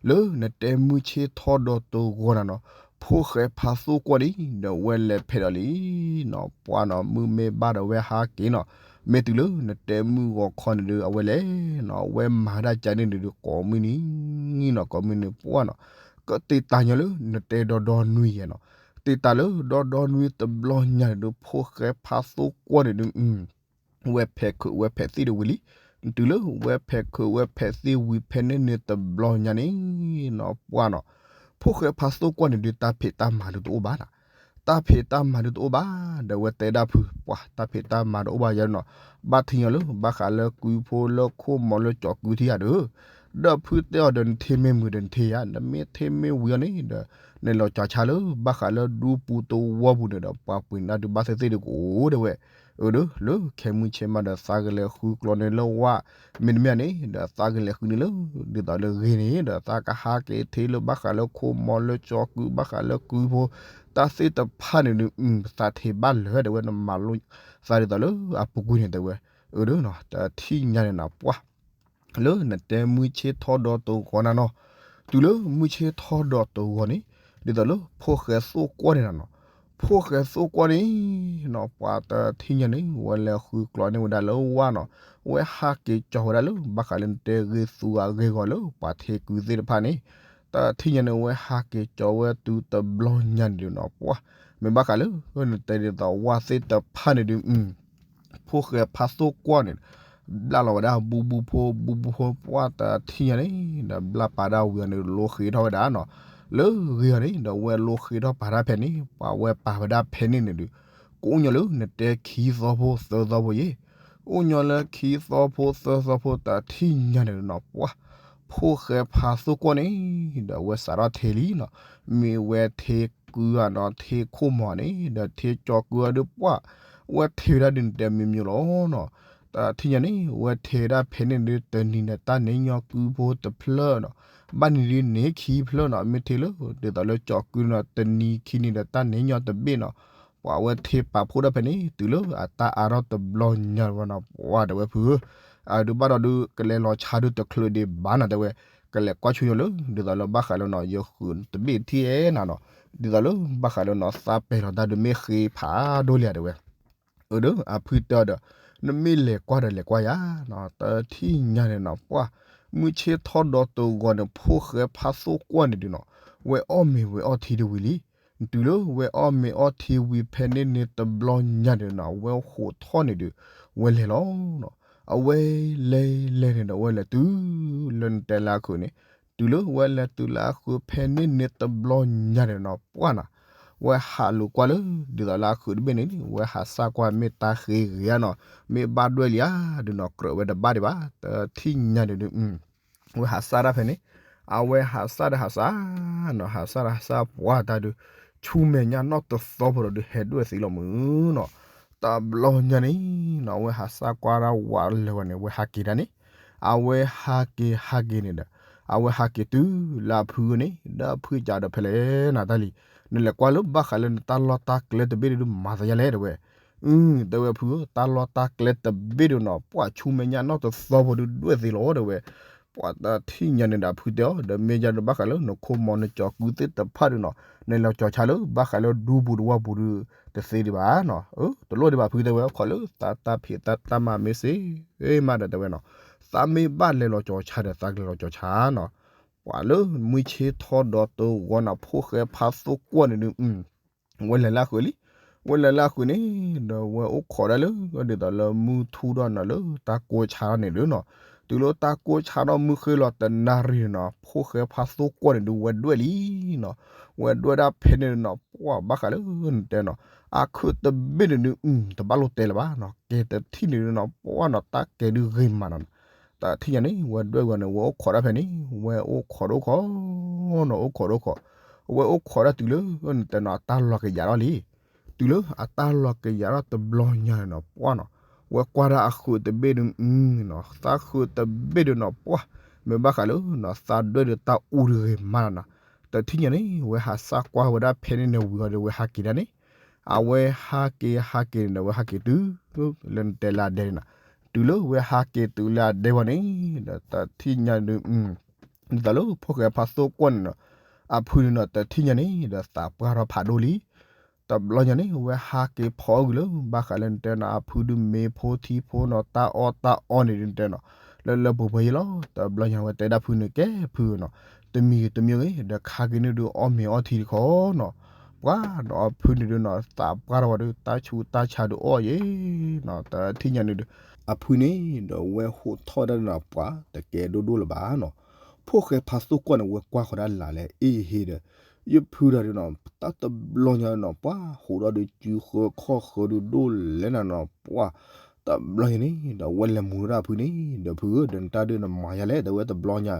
လၢနတဲမုၢ်ဆ့ၣ်ထီၣ်ဒီးတဂီၤနၤနီၤ, ဖိၣ်ဃဲဖးသိၣ်ကွီၢ်န့ၣ် ဒီးဝဲလဲၤဖဲးဒီးလံနီၤ, ပှၢ်နီၤ, မုၢ်မ့ၢ်ဘၣ်ဒီးဝဲဟးက့ၤနီၤ, မ့ၢ်တုၤလၢနတဲမုၢ်ဂီၤခီန့ၣ်ဒုး အဝဲလဲၤနီၤ, အဝဲမၤဒၣ်ကန့ၣ်ဒုး ကိးမုၢ်နံၤနီၤ, ကိးမုၢ်နံၤပှၢ်နီၤ, ကသ့ၣ်တၢ်ညီလၢနတဲဒီဒီနွံယဲနီၤ, သ့ၣ်တၢ်လၢဒီဒီနွံတဘျီညါန့ၣ်ဒုး ဖိၣ်ဃဲဖးသိၣ်ကွီၢ်န့ၣ်ဒုး ဝဲဖဲးခုးဝဲဖဲးသ့ၣ်တဝံၤလံ, တုၤလၢဝဲဖဲးခုးဝဲဖဲးသ့ၣ်ဝံၤ ဖဲန့ၣ်န့ၣ်တဘျီညါန့ၣ်နီၤ, ပှၢ်နီၤ, ဖိၣ်ဃဲဖးသိၣ်ကွီၢ်န့ၣ်ဒုး တၢ်ဖံးတၢ်မၤဒုးတအိၣ်ဘၣ်နီၤ, တၢ်ဖံးတၢ်မၤဒုးတအိၣ်ဘၣ်, ဒီးဝဲတဲဒၣ်ဖု ပှၢ် တၢ်ဖံးတၢ်မၤတအိၣ်ဘၣ်ယဲနီၤ, ဘၣ်ထံၣ်ညီလၢ ဘၣ်ဃးလၢကုဖိလၢခိၣ်မီၤလၢကၠီၤကုထံၣ်ယၤဒီး, ဒီးဖုတဲအီၤဒီး နထံၣ်မ့ၢ်မုာ်ဒီးနထံၣ်ယၤ, နမ့ၢ်ထံၣ်မ့ၢ်ဝံၤအီၤန့ၣ်ဒီး နလီၤကၠီၤဆါလၢဘၣ်ဃးလၢဒူပူၤတဝီပူၤန့ၣ်ဒီး ပှၤပှ့ၤနၤဒုးဘၣ်သ့ၣ်သ့ၣ်ဒုးကအိၣ်ဒၣ်ဝဲ, အၢ ဒီး လၢခဲမုၢ်ဆ့ၣ်မးဒီး သးကလဲၤဃုကျီန့ၢ်လၢဝၣ် မ့တမ့ၢ်န့ၣ်ဒီး သးကလဲၤဃုန့ၢ်လၢ ဒ်သိးလၢဂ့ၤန့ၣ်ဒီး သးကဟးက့ၤထံၣ်လၢဘၣ်ဃးလၢခိၣ်မီၤလၢကၠီၤကု ဘၣ်ဃးလၢကုဖိ တၢ်သ့ၣ်တဖၣ်န့ၣ်ဒုး သးထံၣ်ဘၣ်လၢာ်တဲဝဲ နမၤလိသးဒ်သိးလၢအပူၤကွံာ်န့ၣ်တဲဝဲ, အၢ ဒီး တထံၣ်ညါန့ၣ်နီၤ ပှၢ် လၢနတဲမုၢ်ဆ့ၣ်ထီၣ်ဒီးတဂီၤနၤနီၤ, တုၤလၢမုၢ်ဆ့ၣ်ထီၣ်ဒီးတဂီၤန့ၣ် ဒ်သိးလၢဖိၣ်ဃဲသိၣ်ကွီၢ်န့ၣ်နၤနီၤ, ဖိၣ်ဃဲသိၣ်ကွီၢ်န့ၣ်နီၤ ပှၤတထံၣ်ညါန့ၣ် ဝဲလဲၤဃုကျီန့ၢ်ဝဲဒၣ်လၢဝၣ်နီၤ, ဝဲဟးက့ၤကၠီၤဝဲဒၣ်လၢ ဘၣ်ဃးလၢနတဲဂ့ၤသူအဂ့ၢ်ဂီၤလၢ ပှၤထံကုသ့ၣ်တဖၣ်န့ၣ်, တထံၣ်ညါန့ၣ် ဝဲဟးက့ၤကၠီၤဝဲတုၤတဘျီညါန့ၣ်ဒုးနီၤ ပှၢ် မ့ၢ်ဘၣ်ဃးလၢ နတဲဒ်သိးဝၣ်သ့ၣ်တဖၣ်န့ၣ်ဒုး ဖိၣ်ဃဲဖးသိၣ်ကွီၢ်န့ၣ် ဘျၣ်လီၤဝဲဒၣ် ဘူဘူဖိ ဘူဘူဖိ ပှၢ်တထံၣ်ညါန့ၣ် ဒီးဘျၣ်ပာ်ဒၣ်ဝံၤအီၤန့ၣ် လိဃ့ထီၣ်ဝဲဒၣ်နီၤ, လၢဂ့ၤအီၤန့ၣ် ဒီးဝဲလိဃ့ထီၣ်ပာ်တၢ်ဖဲန့ၣ် ပှၤဝဲပာ်ဝဲဒၣ်ဖဲန့ၣ်န့ၣ်ဒုး ကအိၣ်ညီလၢနတဲခံသီဖိသၢသီဖိယဲ, အိၣ်ညီလၢခံသီဖိသၢသီဖိတထံၣ်ညါန့ၣ်နီၤ ပှၢ် ဖိၣ်ဃဲဖးသိၣ်ကွီၢ်န့ၣ် ဒီးဝဲစးထီၣ်ထံလံနီၤ, မ့ၢ်ဝဲထံကုဧါနီၤ ထံခိၣ်မီၤန့ၣ် ဒီးထံကၠီၤကုအီၤဒုး ပှၢ် ဝဲထံဝဲဒၣ်ဒုးနတဲမံၤမံၤလီၤနီၤ, တထံၣ်ညါန့ၣ် ဝဲထံဝဲဒၣ်ဖဲန့ၣ်ဒုး တနံၤန့ၣ် တၢ်န့ၢ်ညီကုဖိတဖျၢၣ်နီၤ, ဘၣ်နံၤဒုးန့ၢ်ခံဖျၢၣ်နီၤ, မ့ၢ်ထံလၢ ဒ်သိးလၢကၠီၤကုနီၤ တနံၤခံနံၤဒီး တၢ်န့ၢ်ညီတဘ့ၣ်နီၤ, ပှၤဝဲထံပာ်ဖှိၣ်ဒၣ်ဖဲန့ၣ် တုၤလၢအတၢ်အါထီၣ်တဘျီညါဝဲနီၤ ပှၢ်တဲဝဲဖုဧၢ, အဒုးဘၣ်ဒီးဒုး ကလဲၤလီၤဆါဒုးတချုးဒံးဘၣ်နီၤ တဲဝဲ, ကလဲၤကွၢ်ဆိညီလၢ ဒ်သိးလၢဘၣ်ဃးလၢနီၤ ယဃုတဘ့ၣ်ထံၣ်အဲၣ်နၤနီၤ, ဒ်သိးလၢဘၣ်ဃးလၢနီၤ သးပဲာ်လီၤတၢ်ဒုးမ့ၢ်ဃ့ဖးဒိၣ်လံဧါတဲဝဲ အၢ ဒီးအဖုတဲအီၤဒီး နမ့ၢ်လဲၤကွၢ်ဒီးလဲၤကွၢ်ယၤနီၤ, တထံၣ်ညါန့ၣ်နီၤ ပှၢ် မုၢ်ဆ့ၣ်ထီၣ်ဒီးတဂီၤန့ၣ် ဖိၣ်ဃဲဖးသိၣ်ကွီၢ်န့ၣ်ဒုးနီၤ ဝဲအီၣ်မ့ၤဝဲအီထံတဝံၤလံ, တုၤလၢဝဲအီၣ်မ့ၤအီထံဝံၤဖဲန့ၣ်န့ၣ်တဘျီညါန့ၣ်နီၤ ဝဲဟိးထီၣ်န့ၣ်ဒုး ဝဲလဲၤလီၤနီၤ, အဝဲလဲၤလဲၤန့ၣ်ဒီး ဝဲလဲၤတုၤလၢနတဲလၢအဃုာ်န့ၣ်, တုၤလၢဝဲလဲၤတုၤလၢအဃုာ်ဖဲန့ၣ်န့ၣ်တဘျီညါန့ၣ်နီၤ ပှၢ်နီၤ ဝဲဟးလိာ်ကွၢ်လၢ ဒ်သိးလၢအဃုာ်တဘ့ၣ်န့ၣ် ဝဲဟးစၢ်ကွၢ်မ့ၢ်တၢ်ဃ့ဂ့ၤဧါနီၤ, မ့ၢ်ဘၣ်ဒွဲၣ်လံဧါ ဒုးနီၤ ကြၢးဝဲတဘၣ်ဒံးဘၣ်, တထံၣ်ညါန့ၣ်ဒုး ဝဲဟးစၢ်တၢ်ဖဲန့ၣ်, အဝဲဟးစၢ်ဒီးဟးစၢ်နီၤ ဟးစၢ်ဒီးဟးစၢ်ပှၢ်တၢ်ဒုး ဆူမဲာ်ညါနီၢ်တသီဖိဒီးဒုးဟဲဒွဲၣ်သ့လီၤမုၢ်နီၤ, တဘျီညါန့ၣ်နီၤ အဝဲဟးစၢ်ကွၢ်ဒၣ်ဝးလၢာ်ဝဲန့ၣ် အဝဲဟးက့ၤဒၣ်န့ၣ်, အဝဲဟးက့ၤဟးက့ၤန့ၣ်ဒီး အဝဲဟးက့ၤတုၤလၢအဖုန့ၣ် ဒီးဖုကးဒီးဖဲလဲၣ်နၤတၢ်လံ, နလဲၤကွၢ်လၢဘၣ်ဃးလၢနတၢ်လီၢ်တၢ်ကျဲတဘ့ၣ်ဒုးမၤသးယါလဲၣ်တဲဝဲ, အၢ တဲဝဲဖုဧၢ တၢ်လီၢ်တၢ်ကျဲတဘ့ၣ်ဒုးနီၤ ပှၢ်ဆူမဲာ်ညါနီၢ်တသီဖိဒုးဒွဲၣ်သ့လီၤတဲဝဲ, ပှၢ်တထံၣ်ညါန့ၣ်ဒီးဖုတဲအီၤ ဒီးမ့ၢ်ယါဒုးဘၣ်ဃးလၢနခိၣ်မီၤနကၠီၤကုသ့ၣ်တဖၣ်ဒုးနီၤ နလဲၤလီၤကၠီၤဆါလၢဘၣ်ဃးလၢဒူပူၤတဝီပူၤဒုး တသ့ဒံးဘၣ်နီၤ, အၢ တလိၣ်ဒံးဘၣ်ဖုတဲဝဲ ခီလၢသးတၢ်ဖံးသးတၢ်မၤမ့ၢ်စ့ၢ်မးဒီးတဲဝဲနီၤ, သးမ့ၢ်ဘၣ်လဲၤလီၤကၠီၤဆါဒီးသးကလဲၤလီၤကၠီၤဆါနီၤ, ပှၢ်လၢမုၢ်ဆ့ၣ်ထီၣ်ဒီးတဂီၤနီၤ ဖိၣ်ဃဲဖးသိၣ်ကွီၢ်န့ၣ်ဒုး ဝဲလဲၤလၢအဃုာ်လံ, ဝဲလဲၤလၢအဃုာ်န့ၣ် ဒီးဝဲအိၣ်ခိးဒၣ်လၢ ဒ်သိးလၢမုၢ်ထူဒီးနီၤလၢတၢ်ကိၢ်ဆါထီၣ်န့ၣ်ဒုးနီၤ, တုၤလၢတၢ်ကိၢ်ဆါထီၣ်မုၢ်ဃ့လီၤတနၣ်ရံၣ်န့ၣ်နီၤ ဖိၣ်ဃဲဖးသိၣ်ကွီၢ်န့ၣ်ဒုးဝဲဒွဲၣ်လံနီၤ, ဝဲဒွဲၣ်ဒၣ်ဖဲန့ၣ်နီၤ ပှၢ်ဘၣ်ဃးလၢနတဲနီၤ အခုးတဘ့ၣ်န့ၣ်ဒုး တဘၣ်လိၣ်တဲလၢၤဘၣ်နီၤ ကဲတထံၣ်န့ၣ်ဒုးနီၤ ပှၢ်နီၤ တၢ်ကဲဒုးဂ့ၤမးနီၤ, တထံၣ်ညါန့ၣ် ဝဲဒွဲၣ်ဝဲန့ၣ် ဝဲအိၣ်ခိးဒၣ်ဖဲန့ၣ် ဝဲအိၣ်ခိးဒိၣ်ခိး နီၤ အိၣ်ခိးဒိၣ်ခိး, အဝဲအိၣ်ခိးဒၣ်တုၤလၢ နတဲနီၤ အတၢ်လီၤကယၤထီၣ်လံ, တုၤလၢအတၢ်လီၤကယၤထီၣ်တဘျီညါန့ၣ်နီၤ ပှၢ်နီၤ, ဝဲကွၢ်ဒၣ်အခုးတဘ့ၣ်ဒုး နီၤ သးခုးတဘ့ၣ်ဒုးနီၤ ပှၢ် မ့ၢ်ဘၣ်ဃးလၢနီၤ သးဒွဲၣ်ဒီးတၢ်အူတဂ့ၤမးနီၤ, တထံၣ်ညါန့ၣ် ဝဲဟးစၢ်ကွၢ်ဝဲဒၣ်ဖဲန့ၣ်န့ၣ်ဝံၤအီၤဒီး ဝဲဟးက့ၤဒၣ်န့ၣ် အဝဲဟးက့ၤဟးက့ၤန့ၣ်ဒီး ဝဲဟးက့ၤတုၤ လၢနတဲလၢအဒဲန့ၣ်နီၤ, တုၤလၢဝဲဟးက့ၤတုၤလၢအဒဲဝဲန့ၣ် ဒီးတထံၣ်ညါဒုး ဒ်သိးလၢဖိၣ်ဃဲဖါသိၣ်ကွီၢ်န့ၣ်ဒီး အဖုန့ၣ်ဒီး တထံၣ်ညါန့ၣ်ဒီး သးပှၢ်ထီၣ်ဖးဒိၣ်လံ. တဘျီညါန့ၣ် ဝဲဟးက့ၤဖီအီၣ်ကွံာ်လၢ ဘၣ်ဃးလၢနတဲနီၤ အဖုဒုးမ့ၢ်ဖိထံဖိနီၤ တၢ်အီၣ်တၢ်အီန့ၣ်ဒုး နတဲနီၤ လၢလၢပှဲၤပှဲၤယဲလီၤ. တဘျီညါဝဲတဲဒၣ်ဖုန့ၣ် ကဲဖုနီၤ, တမံၤဂ့ၤတမံၤဂ့ၤ ဒီးခါက့ၤန့ၣ်ဒုးအီၣ်မ့ၤအီထံတခီနီၤ, ပှၤဒီးအဖုန့ၣ်ဒုးနီၤ သးပှၢ်ထီၣ်ဝဲဒုး တၢ်ဆူးတၢ်ဆါဒုးအီၣ်ယဲနီၤ, တထံၣ်ညါန့ၣ်ဒုး အဖုန့ၣ်ဒီး ဝဲဟိးထီၣ်ဝဲဒၣ်နီၤ ပှၤတကဲဒိၣ်ဒိၣ်လၢၤဘၣ်နီၤ. ဖိၣ်ဃဲဖါသိၣ်ကွီၢ်န့ၣ် ဝဲကွၢ်ဃီၤဒၣ်လၢ်လၢ အ့ၣ်ဟ့ဒီး ယဖုတၢ်ဒုးနီၤ တၢ်တဘျီညါနီၤ ပှၤဟိးထီၣ်ဒုးစုဃၢခီၣ်ဃၢဒုးဒိၣ်လဲၣ်နၤနီၤ ပှၤ တဘျီညါန့ၣ်ဒီး ဝဲလဲၤမူၤဒၣ်အဖုန့ၣ် ဒီးဖုဧၢ ဒီးနတၢ်ဒုးနမၤယါလဲၣ် တဲဝဲတဘျီညါ,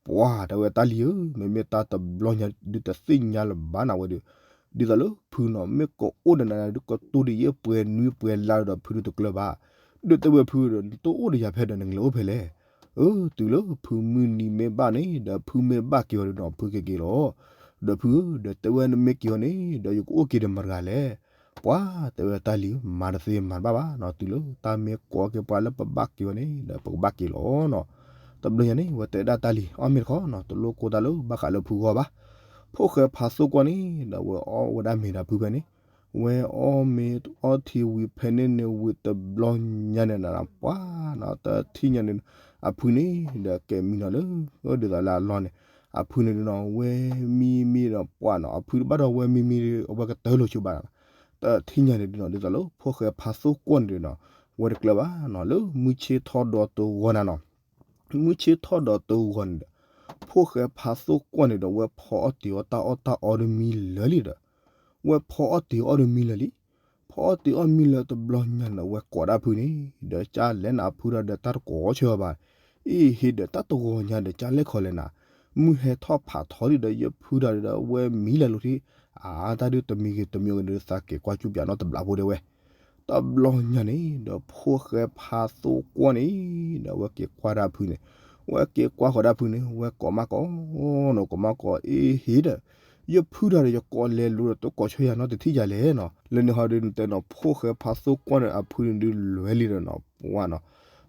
ပှၤတဲဝဲတၢ်လံၤဧၢ မ့မ့ၢ်တၢ်တဘျီညါဒုးတသ့ၣ်ညါလၢၤဘၣ်နၤဝဲဒီး, ဒ်သိးလၢဖုနီၤ မ့ၢ်ကအိၣ်ဒီးနၤဒုး ကတိၤဒ်ယဲပှဲၤနွံပှဲၤလါဒီး ဖုဒုးတကျၢၤဘၣ်, ဒီးတဲဝဲဖုဒီး နတအိၣ်ဒီးယၤဖဲဒီး နကလဲၤအိၣ်ဖဲလဲၣ်. အၢ တုၤလၢဖုမုၢ်နံၤမ့ၢ်ဘၣ်န့ၣ် ဒီးဖုမ့ၢ်ဘၣ်က့ၤအီၤဒီးနီၤ ဖုက့ၤက့ၤလီၤ. ဒီးဖုဧၢ ဒီးတဲဝဲနမ့ၢ်က့ၤအီၤန့ၣ် ဒီးယကအိၣ်က့ၤဒီးမတၤတဂၤလဲၣ်. ပှၤတဲဝဲတၢ်လံၤ မၤတသ့မၤတဘၣ်ဘၣ်နီၤ တုၤလၢတၢ်မ့ၢ်ကိးက့ၤပှၤလၢပဘၣ်က့ၤအီၤန့ၣ် ဒီးပကဘၣ်က့ၤလီၤနီၤ. တဘျီညါန့ၣ် ဝဲတဲဒၣ်တၢ်လံၤ အီၣ်မ့ၤတခီနီၤ တလိၣ်ကိၢ်တၢ်လၢဘၣ်ဃးလၢဖုဂီၢ်ဘၣ်. ဖိၣ်ဃဲဖါသိၣ်ကွီၢ်န့ၣ်ဒီး ဝဲအီၣ်ဝဲဒၣ်မ့ၤဒီးဖုဖဲန့ၣ်, ဝဲအီၣ်မ့ၤအီထံဝံၤဖဲန့ၣ်န့ၣ်ဝံၤတဘျီညါန့ၣ်နီၤ ပှၤနီၤ တထံၣ်ညါန့ၣ် အဖုန့ၣ်ဒီးကဲမံနီၤလၢ ဒ်သိးလၢအလီၢ်န့ၣ် အဖုန့ၣ်ဒုးနီၤ ဝဲမံမံဒီးပှၤနီၤ အဖုတဘၣ်ဒီးဝဲမံမံဒီး အဝဲကတၢၢ်လိာ်ဆိဘၣ်နီၤ. တထံၣ်ညါန့ၣ်ဒုးနီၤ ဒ်သိးလၢဖိၣ်ဃဲဖါသိၣ်ကွီၢ်န့ၣ်ဒုးနီၤ ဝဲတကျၢၤဘၣ်နီၤ လၢမုၢ်ဆ့ၣ်ထီၣ်ဒီးတဂီၤနၤနီၤ မုၢ်ဆ့ၣ်ထီၣ်ဒီးတဂီၤန့ၣ်ဒီး ဖိၣ်ဃဲဖါသိၣ်ကွီၢ်န့ၣ်ဒီး ဝဲဖီအီၣ်တ့ၤအီၣ်တၢ်အီၣ်တၢ်အီဒုးမံလၢာ်လံဒီး, ဝဲဖီအီၣ်တ့ၤအီၣ်ဒုးမံလၢာ်လံ. ဖီအီၣ်တ့ၤအီၣ်မံလၢာ်တဘျီညါန့ၣ် ဝဲကိးဒၣ်ဖုန့ၣ် ဒီးကၢ်လဲၣ်နၤအဖုဒီး တၢ်တကိးဆၢအီၤဘၣ်. အ့ၣ်ဟ့ဒီး တၢ်တဂီၤညါဒီး ကၢ်လဲၣ်ခီလဲၣ်နၤ, မုၢ်ဟဲထီၣ်ဖးထီဒံးဒီး ယဖုတၢ်ဒုးဒီး ဝဲမံလၢာ်လီၤထံ, အါ တၢ်ဒုးတမံၤဂ့ၤတမံၤဂ့ၤဒီး သးက့ၤကွၢ်ကူပၠးနီတဘျီဖိဒဲဝဲ တဘျီညါန့ၣ်ဒီး ဖိၣ်ဃဲဖါသိၣ်ကွီၢ်န့ၣ်ဒီး ဝဲက့ၤကွၢ်ဒၣ်ဖုန့ၣ်, ဝဲက့ၤကွၢ်ဃီၤဒၣ်ဖုန့ၣ် ဝဲကိးမးကိးနီၤ ကိးမးကိး အ့ၣ်ဟ့ဒီး ယဖုတၢ်ဒီး ယကိးလဲၤလိၤဒီး တကိးဆၢယၤနီတထံၣ်ယၤလဲၣ်နီၤ. လၢန့ၣ်ဟီဒုး နတဲနီၤ ဖိၣ်ဃဲဖါသိၣ်ကွီၢ်န့ၣ် အဖုန့ၣ်ဒုးလဲၤလံဒီးနီၤ ပှၤနီၤ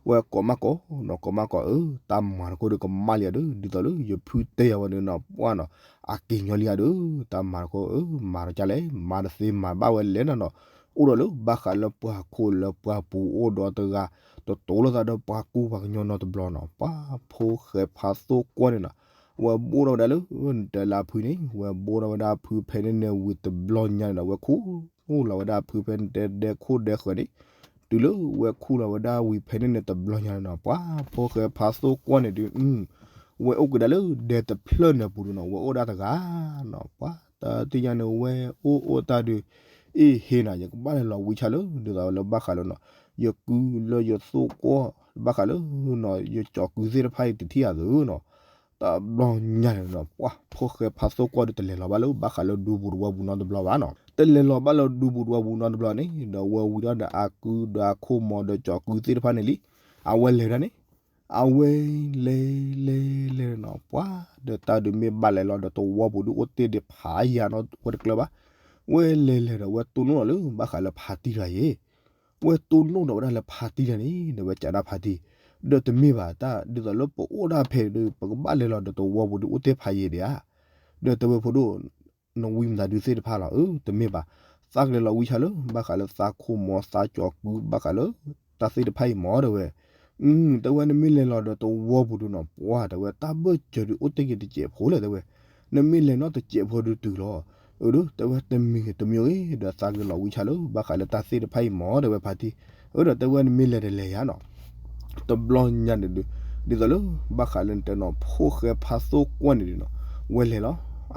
ဝဲကိးမးကိးနီၤ ကိးမးကိး အၢ တၢ်မၤတခီဒုး ကမၣ်လံဧါဒုး ဒ်သိးလၢယဖုတဲယၤဝဲန့ၣ်နီၤ ပှၤနီၤ အက့ၤညီလံဧါဒုး တၢ်မၤတခီ အၢ မၤတကၢ်လဲၣ် မၤတသ့မၤဘၣ်ဝဲလဲၣ်နီၤနီၤ. အိၣ်ဒီးလၢဘၣ်ဃးလၢပှၤခိၣ်လၢပှၤပူၤအိၣ်ဒီးတဂၤ တတိၤလိာ်သးဒီးပှၤကူပှၤကညီနီတဘျီနီၤ ပှၤဖိၣ်ဃဲဖါသိၣ်ကွီၢ်န့ၣ်နီၤ ဝဲဘိၣ်ထီၣ်ဝဲဒၣ်လၢ နတဲလၢအဖုန့ၣ် ဝဲဘိၣ်ထီၣ်ဝဲဒၣ်အဖုဖဲန့ၣ်န့ၣ်ဝံၤတဘျီညါန့ၣ်ဒီး ဝဲခူၣ်လီၤဝဲဒၣ်အဖုဖဲန့ၣ်တဲဒဲခိၣ်ဒဲဃၢၤန့ၣ်, တုၤလၢဝဲခူၣ်လီၤဝဲဒၣ်ဝံၤဖဲန့ၣ်န့ၣ်တဘျီညါန့ၣ်နီၤ ပှၤဖိၣ်ဃဲဖါသိၣ်ကွီၢ်န့ၣ်ဒုး ဝဲအိၣ်က့ၤဒၣ်လၢဒဲတဖျၢၣ်န့ၣ်ပူၤဒုးနီၤ ဝဲအိၣ်ဒၣ်တဂၤနီၤ ပှၤတထံၣ်ညါန့ၣ် ဝဲအိၣ်အိၣ်တၢ်ဒုး အ့ၣ်ဟ့နီၤ ယကဘၣ်လဲၤလီၤဝံဆၣ်လၢ ဒ်သိးလၢဘၣ်ဃးလၢနီၤ ယကုလၢယသိၣ်ကွီၢ် ဘၣ်ဃးလၢနီၤ ယကၠီၤကုသ့ၣ်တဖၣ်အံၤတထံၣ်အသိးနီၤ တဘျီညါန့ၣ်နီၤ ပှၤဖိၣ်ဃဲဖါသိၣ်ကွီၢ်ဒုး တလဲၤလီၤဘၣ်လၢဘၣ်ဃးလၢဒူပူၤတဝီပူၤနီတဘျီဘၣ်နီၤ တလဲၤလီၤဘၣ်လၢဒူပူၤတဝီပူၤနီတဘျီန့ၣ် ဒီးဝဲဝံၤဒီးဒီးအကုဒီးအခိၣ်မီၤဒီးကၠီၤကုသ့ၣ်တဖၣ်န့ၣ်လံ အဝဲလဲၤဒၣ်န့ၣ် အဝဲလဲၤလဲၤလဲၤနီၤ ပှၤဒီးတၢ်ဒုးမ့ၢ်ဘၣ်လဲၤလီၤဒီးတဝီပူၤဒုးအိၣ်တ့ၢ်ဒံးဖးယံၤနီၤ ဝဲတကျၢၤဘၣ် ဝဲလဲၤလဲၤဒီးဝဲတိၢ်နီၣ်လီၤလၢဘၣ်ဃးလၢဖါတံၢ်တဂၤအံၤ ဝဲတိၢ်နီၣ်ဒီးဝဲဒၣ်လၢဖါတံၢ်တဂၤန့ၣ် ဒီးဝဲကးဒၣ်ဖါတံၢ် ဒီးတမ့ၢ်ဘၣ်တၢ် ဒ်သိးလၢပအိၣ်ဒၣ်ဖဲဒုး ပကဘၣ်လဲၤလီၤဒီးတဝီပူၤဒုးအိၣ်တ့ၢ်ဖးယံၤဒံးဧါ ဒီးတဲဝဲဖိဒိၣ် နဝံမတၤဒုးသ့ၣ်တဖၣ်လီၤ အၢ တမ့ၢ်ဘၣ် သးကလဲၤလီၤဝံဆၣ်လၢ ဘၣ်ဃးလၢသးခိၣ်မီၤသးကၠီၤကု ဘၣ်ဃးလၢ တၢ်သ့ၣ်တဖၣ်အံၤမီၤတဲဝဲ တဲဝဲနမ့ၢ်လဲၤလီၤဒီးတဝီပူၤဒုးနီၤ ပှၤတဲဝဲတၢ်ဘၢၣ်စၢၤဒုးအိၣ်တ့ၢ်က့ၤတစဲးဖိလဲၣ်တဲဝဲ နမ့ၢ်လဲၤနီတစဲးဖိဒုးတုၤလီၤ အၢ ဒီးတဲဝဲတမံၤဂ့ၤတမံၤဂ့ၤ ဒီးသးကလဲၤလီၤဝံဆၣ်လၢ ဘၣ်ဃးလၢတၢ်သ့ၣ်တဖၣ်အံၤမီၤတဲဝဲဖါတံၢ် အၢ ဒီးတဲဝဲနမ့ၢ်လဲၤတလဲၤယၤနီၤ တဘျီညါန့ၣ်ဒုး ဒ်သိးလၢ ဘၣ်ဃးလၢနတဲနီၤ ဖိၣ်ဃဲဖါသိၣ်ကွီၢ်န့ၣ်ဒုးနီၤ ဝဲလဲၤလီၤ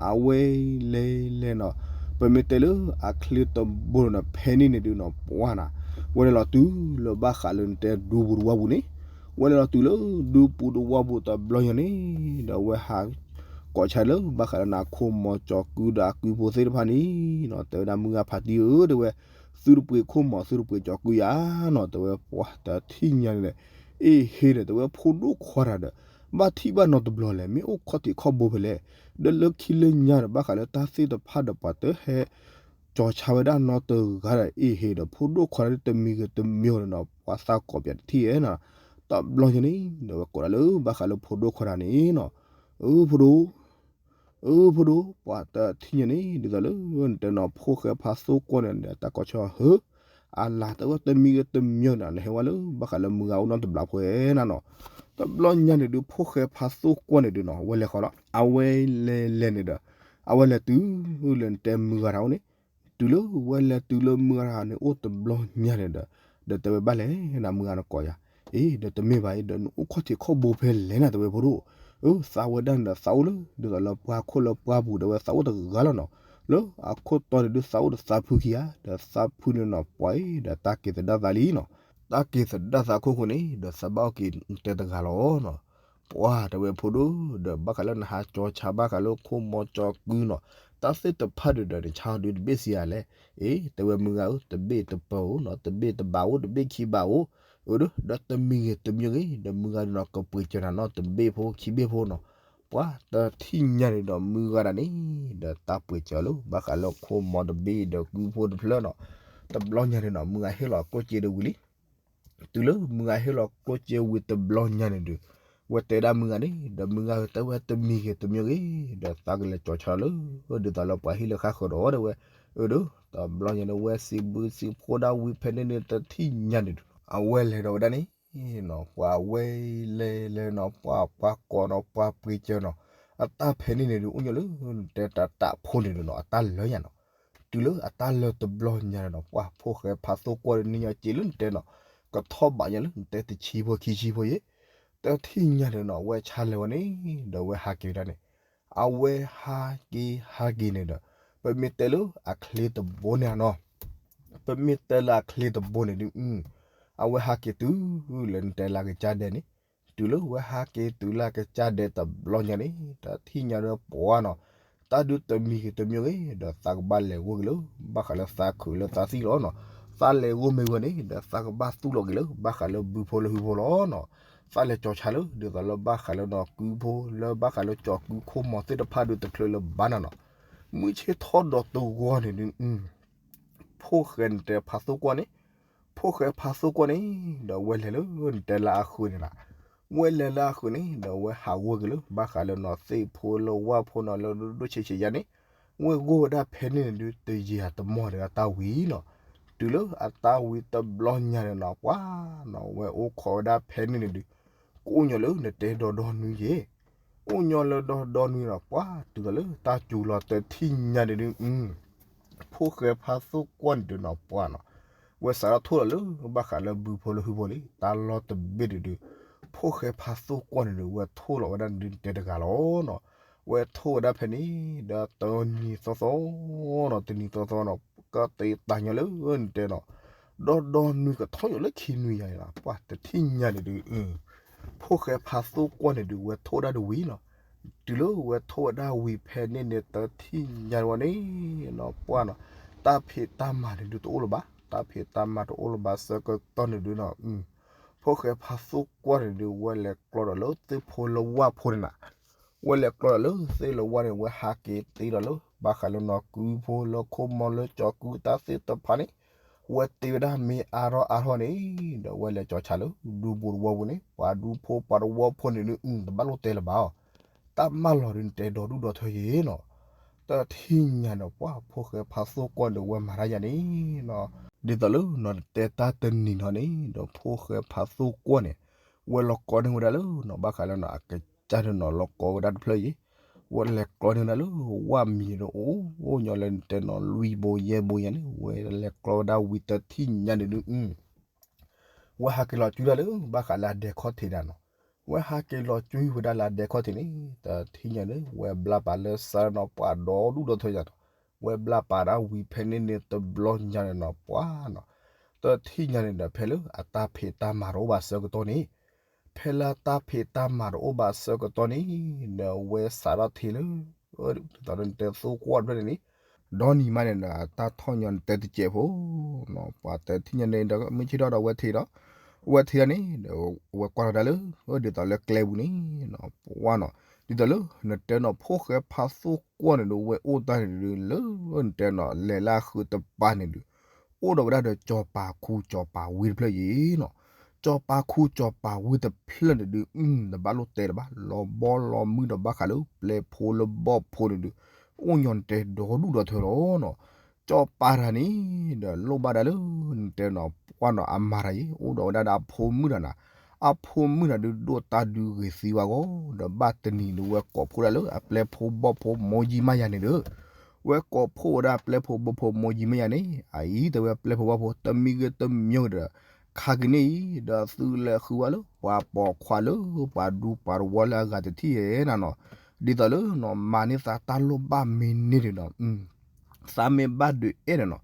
အဝဲလဲၤလဲၤနီၤ ပမ့ၢ်တဲလၢအချ့တဘိနီၤ ဖဲန့ၣ်န့ၣ်ဒုးနီၤ ပှၤနီၤ ဝဲလဲၤလီၤတုၤလၢဘၣ်ဃးလၢနတဲဒူပူၤတဝီပူၤန့ၣ် ဝဲလဲၤလီၤတုၤလၢဒူပူၤတဝီပူၤတဘျီညါန့ၣ် ဒီးဝဲဟး ကိးဆၢလၢဘၣ်ဃးလၢနခိၣ်မီၤကၠီၤကုဒီးအကုဖိသ့ၣ်တဖၣ်န့ၣ်နီၤ တဲဝဲဒၣ်မုၢ်ဂၤဖါတံၢ်ဧၢ တဲဝဲ သုတပှ့ၤခိၣ်မီၤ သုတပှ့ၤကၠီၤကုယၤနီၤ တဲဝဲပှၤတထံၣ်ညါန့ၣ် အ့ၣ်ဟ့ဒီး တဲဝဲဖိဒိၣ်ခွါတဂၤဒီး ဘၣ်ထံၣ်ဘၣ်နီတဘျီလဲၣ် မ့ၢ်အိၣ်ခီၣ်ထံးခီၣ်ဘိဖဲလဲၣ် ဒီးလၢခံလၢညါဒီး ဘၣ်ဃးလၢတၢ်သ့ၣ်တဖၣ်ဒီးပှၤတဟဲ ကၠီၤဆါဝဲဒၣ်နီတဂၤဒီး အ့ၣ်ဟ့ဒီး ဖိဒိၣ်ခွါတဂၤဒီး တမံၤဂ့ၤတမံၤဂ့ၤနီၤ ပှၤသးကိးပၠးတထံၣ်ဧဲနီၤ တဘျီညါန့ၣ် ဒီးဝဲကိးဒၣ်လၢဘၣ်ဃးလၢဖိဒိၣ်ခွါတဂၤန့ၣ်နီၤ အၢ ဖိဒိၣ်, အၢ ဖိဒိၣ်, ပှၤတထံၣ်ညါန့ၣ် ဒ်သိးလၢနတဲနီၤ ဖိၣ်ဃဲဖါသိကွီၢ်န့ၣ် တၢ်ကိးဆၢဟၢ အလၤတဝဲတမံၤဂ့ၤတမံၤန့ၣ် နဟဲဝဲလၢ ဘၣ်ဃးလၢမုၢ်ဂၤအိၣ်နီတဘျီဖိဝဲနၤနီၤ. တဘျီညါန့ၣ်ဒုး ဖိၣ်ဃဲဖါသိကွီၢ်န့ၣ်ဒုးနီၤ အဝဲလဲၤဃီလီၤ. အဝဲလဲၤလဲၤန့ၣ်ဒီး အဝဲလဲၤတုၤလၢနတဲမုၢ်ဂၤတၢ်အိၣ်န့ၣ်, တုၤလၢဝဲလဲၤတုၤလၢမုၢ်ဂၤတၢ်န့ၣ်အိၣ်တဘျီညါန့ၣ်ဒီး ဒီးတဲဝဲဘၣ်လဲၣ်နၤ မုၢ်ဂၤနကိးယၤ, အ့ ဒီးတမ့ၢ်ဘၣ်အံၤ ဒီးနအိၣ်ခီၣ်ထံးခီၣ်ဘိဖဲလဲၣ်နၤ တဲဝဲဖိဒိၣ်, အၢ သးဝဲဒၣ်န့ၣ်ဒီးသးအိၣ်လၢ ဒ်သိးလၢပှၤခိၣ်လၢပှၤပူၤ တဲဝဲသးအိၣ်တဂၤလီၤနီၤ. လၢအခိၣ်တီန့ၣ်ဒုးသးအိၣ်ဒီးသးဖုခံဂၤ, ဒီးသးဖုန့ၣ်နီၤ ပှၤအံၤဒီးတၢ်က့ၤသဒၣ်သးလံနီၤ. တၢ်က့ၤသဒၣ်သးခိၣ်ဃိန့ၣ် ဒီးသးဘၣ်အီၣ်က့ၤနတဲတဂၤလီၤနီၤ. ပှၤတဲဝဲဖိဒိၣ် ဒီးဘၣ်ဃးလၢနဟးကၠီၤဆါဘၣ်ဃးလၢခိၣ်မီကၠီၤကုနီၤ, တၢ်သ့ၣ်တဖၣ်ဒုးဒီးနဆါအီၤဒုးတဘ့ၣ်စံးယၤလဲၣ်, အ့ တဲဝဲမုၢ်ဂၤဧၢ တဘ့ၣ်တပၢၤဧိၤနီၤ, တဘ့ၣ်တဘးဧိၤ တဘ့ၣ်ခံဘးဧိၤ, အၢ ဒီးတမံၤဂ့ၤတမံၤဂ့ၤ ဒီးမုၢ်ဂၤဒုးနီၤ ကပှ့ၤစၢၤနၤနီၤ တဘ့ၣ်ဖိခံဘ့ၣ်ဖိနီၤ. ပှၤတထံၣ်ညါန့ၣ်ဒီးမုၢ်ဂၤဒၣ်န့ၣ် ဒီးတၢ်ပှ့ၤစၢၤလၢ ဘၣ်ဃးလၢခိၣ်မီတဘ့ၣ်ဒီးကုဖိတဖျၢၣ်နီၤ. တဘျီညါန့ၣ်နီၤ မုၢ်ဂၤဟ့ၣ်လီၤကျိၣ်စ့ဒုးဝံၤလံ တုၤလၢမုၢ်ဂၤဟ့ၣ်လီၤကျိၣ်စ့ဝံၤတဘျီညါန့ၣ်ဒုး ဝဲတဲဒၣ်မုၢ်ဂၤန့ၣ် ဒီးမုၢ်ဂၤဧၢ တဲဝဲတမံၤဂ့ၤတမံၤဂ့ၤ ဒီးသးကလဲၤကၠီၤဆါလီၤလၢ ဒ်သိးလၢပှၤဟံၣ်လၢဃါဃၢၤဒီး တဲဝဲ အၢ ဒီး တဘျီညါန့ၣ် ဝဲစံးဘျုးစံးဖှိၣ်ဒၣ်ဝံၤဖဲန့ၣ်န့ၣ် တထံၣ်ညါန့ၣ်ဒုး အဝဲလဲၤဒီးဝဲဒၣ်န့ၣ်နီၤ ပှၤဝဲလဲၤလဲၤနီၤ ပှၤပှၤကိးနီၤ ပှၤပှ့ၤစၢၤနီၤ အတၢ်ဖဲန့ၣ်န့ၣ်ဒုး အိၣ်ညီလၢနတဲတၢ်တၢ်ဖိန့ၣ်ဒုးနီၤ အတၢ်လၢညါနီၤ. တုၤလၢအတၢ်လၢတဘျီညါန့ၣ်နီၤ ပှၤဖိၣ်ဃဲဖါသိကွီၢ်ဒုး နံၤညီက့ၤလၢနတဲနီၤ ကထီၣ်ဘးညါလၢနတဲတဆံဖိခံဆံဖိယဲၢ် တထံၣ်ညါန့ၣ်နီၤ ဝဲဆါလဲၤဝဲန့ၣ် ဒီးဝဲဟးက့ၤဝဲဒၣ်န့ၣ် အဝဲဟးက့ၤဟးက့ၤန့ၣ်ဒီး ပမ့ၢ်တဲလၢအချ့တဘိန့ၣ်နီၤ ပမ့ၢ်တဲလၢအချ့တဘိန့ၣ်ဒုး အဝဲဟးက့ၤတုၤလၢနတဲလၢအကစၢ်ဒဲးန့ၣ် တုၤလၢဝဲဟးက့ၤတုၤလၢအကစၢ်ဒဲးတဘျီညါန့ၣ် တထံၣ်ညါဒီးပှၤနီၤ တၢ်ဒုးတမံၤဂ့ၤတမံၤဂ့ၤ ဒီးသးကဘၣ်လဲၤဂီၢ်က့ၤလၢ ဘၣ်ဃးလၢသးခုးလၢသးသံလီၤနီၤ. သးလဲၤဂီၢ်မ့ၢ်ဝဲန့ၣ် ဒီးသးကဘၣ်သူၣ်လီၤက့ၤလၢ ဘၣ်ဃးလၢဘုဖိလၢဟုဖိလီၤနီၤ. သးလဲၤကၠီၤဆါလၢ ဒ်သိးလၢဘၣ်ဃးလၢနီၤ ကုဖိလၢဘၣ်ဃးလၢကၠီၤကုခိၣ်မီၤသ့ၣ်တဖၣ်ဒုးတချုးလၢၤဘၣ်နၤနီၤ. မုၢ်ဆ့ၣ်ထီၣ်ဒီးတဂီၤန့ၣ်ဒုး ဖိၣ်ဃဲနတဲဖါသိကွီၢ်န့ၣ် ဖိၣ်ဃဲဖါသိကွီၢ်န့ၣ် ဒီးဝဲလဲၤလၢနတဲလၢအဃုာ်န့ၣ်လီၤ. ဝဲလဲၤလၢအဃုာ်န့ၣ် ဒီးဝဲဟးဂီၢ်က့ၤလၢ ဘၣ်ဃးလၢနီၤသ့ၣ်ဖိလၢဝၣ်ဖိနီၤ လၢဒိၣ်ဒိၣ်ဆံးဆံးယါန့ၣ် ဝဲဂီၢ်ဝဲဒၣ်ဖဲန့ၣ်န့ၣ်ဒုး တယံာ်အတမီၢ်ဒီးအတၢ်ဝံၤနီၤ. တုၤလၢအတၢ်ဝံၤတဘျီညါန့ၣ်နီၤ ပှၤနီၤ ဝဲအိၣ်ခိးဝဲဒၣ်ဖဲန့ၣ်န့ၣ်ဒုး ကအိၣ်ညီလၢနတဲဒီဒီနွံယဲၢ် အိၣ်ညီလၢဒီဒီနွံနီၤ ပှၤတုၤလီၤလၢတၢ်စူၤလီၤတထံၣ်ညါန့ၣ်ဒုး ဖိၣ်ဃဲဖါသိကွီၢ်န့ၣ်ဒုးနီၤ ပှၤနီၤ ဝဲစးထီၣ်ထိၣ်လီၤလၢ ဘၣ်ဃးလၢဘုဖိလၢဟုဖိလံ တၢ်လီၢ်တဘ့ၣ်န့ၣ်ဒုး ဖိၣ်ဃဲဖါသိကွီၢ်န့ၣ်ဒုး ဝဲထိၣ်လီၤဝဲဒၣ်နတဲတဂၤလီၤနီၤ. ဝဲထိၣ်ဝဲဒၣ်ဖဲန့ၣ် ဒီးတနံၤသီသီနီၤ တနံၤသီသီနီၤ ကတ့တၢ်ညီလၢနတဲနီၤ ဒီဒီနွံကထီၣ်ညီလၢခံနွံယါန့ၣ်လီၤ ပှၤတထံၣ်ညါန့ၣ်ဒုး ဖိၣ်ဃဲဖါသိကွီၢ်န့ၣ်ဒုး ဝဲထိၣ်ဝဲဒၣ်တဝံၤနီၤ. တုၤလၢဝဲထိၣ်ဝဲဒၣ်ဝံၤဖဲန့ၣ်န့ၣ် တထံၣ်ညါဝဲန့ၣ်နီၤ ပှၤနီၤ တၢ်ဖံးတၢ်မၤန့ၣ်ဒုးတအိၣ်လၢၤဘၣ် တၢ်ဖံးတၢ်မၤတအိၣ်လၢၤဘၣ်ဆၢကတီၢ်န့ၣ်ဒုးနီၤ ဖိၣ်ဃဲဖါသိကွီၢ်န့ၣ်ဒုး ဝဲလဲၤကျီဒီးလၢသ့ၣ်ဖိလၢဝၣ်ဖိန့ၣ်နီၤ ဝဲလဲၤကျီဒီးလၢသ့ၣ်လၢဝၣ်န့ၣ် ဝဲဟးက့ၤတ့ဒီးလၢ ဘၣ်ဃးလၢနီၢ်ကုဖိလၢခိၣ်မီလၢကၠီၤကုတၢ်သ့ၣ်တဖၣ်န့ၣ် ဝဲတ့ဝဲဒၣ်မ့ၢ်အါထီၣ်အါထီၣ်န့ၣ် ဒီးဝဲလဲၤကၠီၤဆါလၢ ဒူပူၤတဝီပူၤန့ၣ် ပှၤဒူဖိပှၤတဝီဖိန့ၣ်ဒုး တဘၣ်လိၣ်တဲလၢၤဘၣ်အီၤ တၢ်မၢလီၤဒုးနတဲဒီဒူၣ်ဒီထၢယဲနီၤ တထံၣ်ညါန့ၣ် ပှၤဖိၣ်ဃဲဖါသိကွီၢ်န့ၣ် ဝဲမၤတၢ်ယါန့ၣ်နီၤ ဒ်သိးလၢနီၤ နတဲတၢ်တနံၤနီၤန့ၣ် ဒီးဖိၣ်ဃဲဖါသိကွီၢ်န့ၣ် ဝဲလီၤကီန့ၢ်ဝဲဒၣ်လၢနီၤ ဘၣ်ဃးလၢနီၤ အကစၢ်န့ၣ်နီၤ လီၤကီဝဲဒၣ်တဖျၢၣ်အံၤ ဝဲလဲၤကျီန့ၢ်ဝဲဒၣ်လၢ ဝၣ်မံၤဒီး အိၣ်ညီလၢနတဲနီၤ လွံၢ်ဘိယဲၢ်ဘိယါန့ၣ် ဝဲလဲၤကျီဝဲဒၣ်ဝံၤတထံၣ်ညါန့ၣ်ဒုး ဝဲဟးက့ၤလီၤကွံာ်ဒၣ်လၢ ဘၣ်ဃးလၢအဒဲခီၣ်ထံးဒၣ်နီၤ ဝဲဟးက့ၤလီၤကွံာ်ဝဲဒၣ်လၢအဒဲခီၣ်ထံးန့ၣ် တထံၣ်ညါန့ၣ် ဝဲဘျါပာ်လၢစၢ်နီၤ ပှၤဒီဒူၣ်ဒီထၢယါနီၤ ဝဲဘျါပာ်ဒၣ်ဝံၤဖဲန့ၣ်န့ၣ် တဘျီညါန့ၣ်နီၤ ပှၤနီၤ တထံၣ်ညါန့ၣ်ဒီး ဖဲလၢအတၢ်ဖံးတၢ်မၤတအိၣ်ဘၣ်ဆၢကတီၢ်န့ၣ် ဖဲလၢအတၢ်ဖံးတၢ်မၤတအိၣ်ဘၣ်ဆၢကတီၢ်န့ၣ် ဒီးဝဲစးထီၣ်ထံးလၢ ဒ်သိးဒီးနတဲသိကွီၢ်တဖျၢၣ်န့ၣ်န့ၣ် ဒီနံၤမးန့ၣ်ဒီး အတၢ်ထီၣ်ညီနတဲတစဲးဖိ ပှၤတထံၣ်ညါန့ၣ်ဒီး မုၢ်ဆ့ၣ်ထီၣ်ဒီးဝဲထံးဒီး ဝဲထံးဒၣ်န့ၣ်ဒီး ဝဲကွၢ်ထီၣ်ဒၣ်လၢ ဒ်သိးလၢကျဲပူၤန့ၣ် ပှၤနီၤ ဒ်သိးလၢ နတဲနီၤ ဖိၣ်ဃဲဖါသိကွီၢ်န့ၣ်ဒီး ဝဲအိၣ်တၢ်န့ၣ်ဒီးလၢ နတဲနီၤ လဲၤလၢအဃုာ်တပၤန့ၣ်ဒီး အိၣ်ဒီးဝဲဒၣ်ဒီး စီၤပၤခူစီၤပၤဝ့တဖျၢၣ်အံၤနီၤ စီၤပၤခူစီၤပၤဝ့ၢ်တဖျၢၣ်န့ၣ်ဒုး တဘၣ်လိၣ်တဲတဘၣ် လီၤဘီလီၤမုၢ်ဒီးဘၣ်ဃးလၢပျဲၢ်ဖိလၢဘီၣ်ဖိန့ၣ်ဒုး အိၣ်ညီနတဲဒီဒူၣ်ဒီထၢလီၤနီၤ. စီၤပၤတဂၤန့ၣ် ဒီးလိၣ်ဘၣ်ဒၣ်လၢနတဲနီၤ ပှၢ်နီၤ အမၤတၢ်အံၤ အိၣ်ဒီးဝဲဒၣ်ဒီးအဖိမုၣ်တဂၤနီၤ. အဖိမုၣ်တဂၤဒုးဒိၣ်တၢ်ဒုးဂ့ၤသံဝဲအဂီၢ် ဒီးဘၣ်တနံၤဒုးဝဲကိးဖှိၣ်ဒၣ်လၢအပျဲၢ်ဖိဘီၣ်ဖိမိၢ်ယံၤမးယၤန့ၣ်ဒီး ဝဲကိးဖှိၣ်ဝဲဒၣ်ပျဲၢ်ဖိဘီၣ်ဖိမိၢ်ယံၤမးယၤန့ၣ် အအံၤတဲဝဲပျဲၢ်ဖိဘီၣ်ဖိတမံၤဂ့ၤတမံၤဂ့ၤဒီး ခါက့ၤန့ၣ်အံၤ ဒီးသုလဲၤဃုဝဲလၢပှၤပိာ်ခွါလၢပှၤဒူပှၤတဝီလၢအဂၤတထံၣ်ဧဲနၤနီၤ. ဒ်သိးလၢနီၤ မၤန့ၢ်သးတၢ်လိၣ်ဘၣ်မ့ၢ်န့ၢ်ဒုးနီၤ သးမ့ၢ်ဘၣ်ဒုးအဲၣ်န့ၣ်နီၤ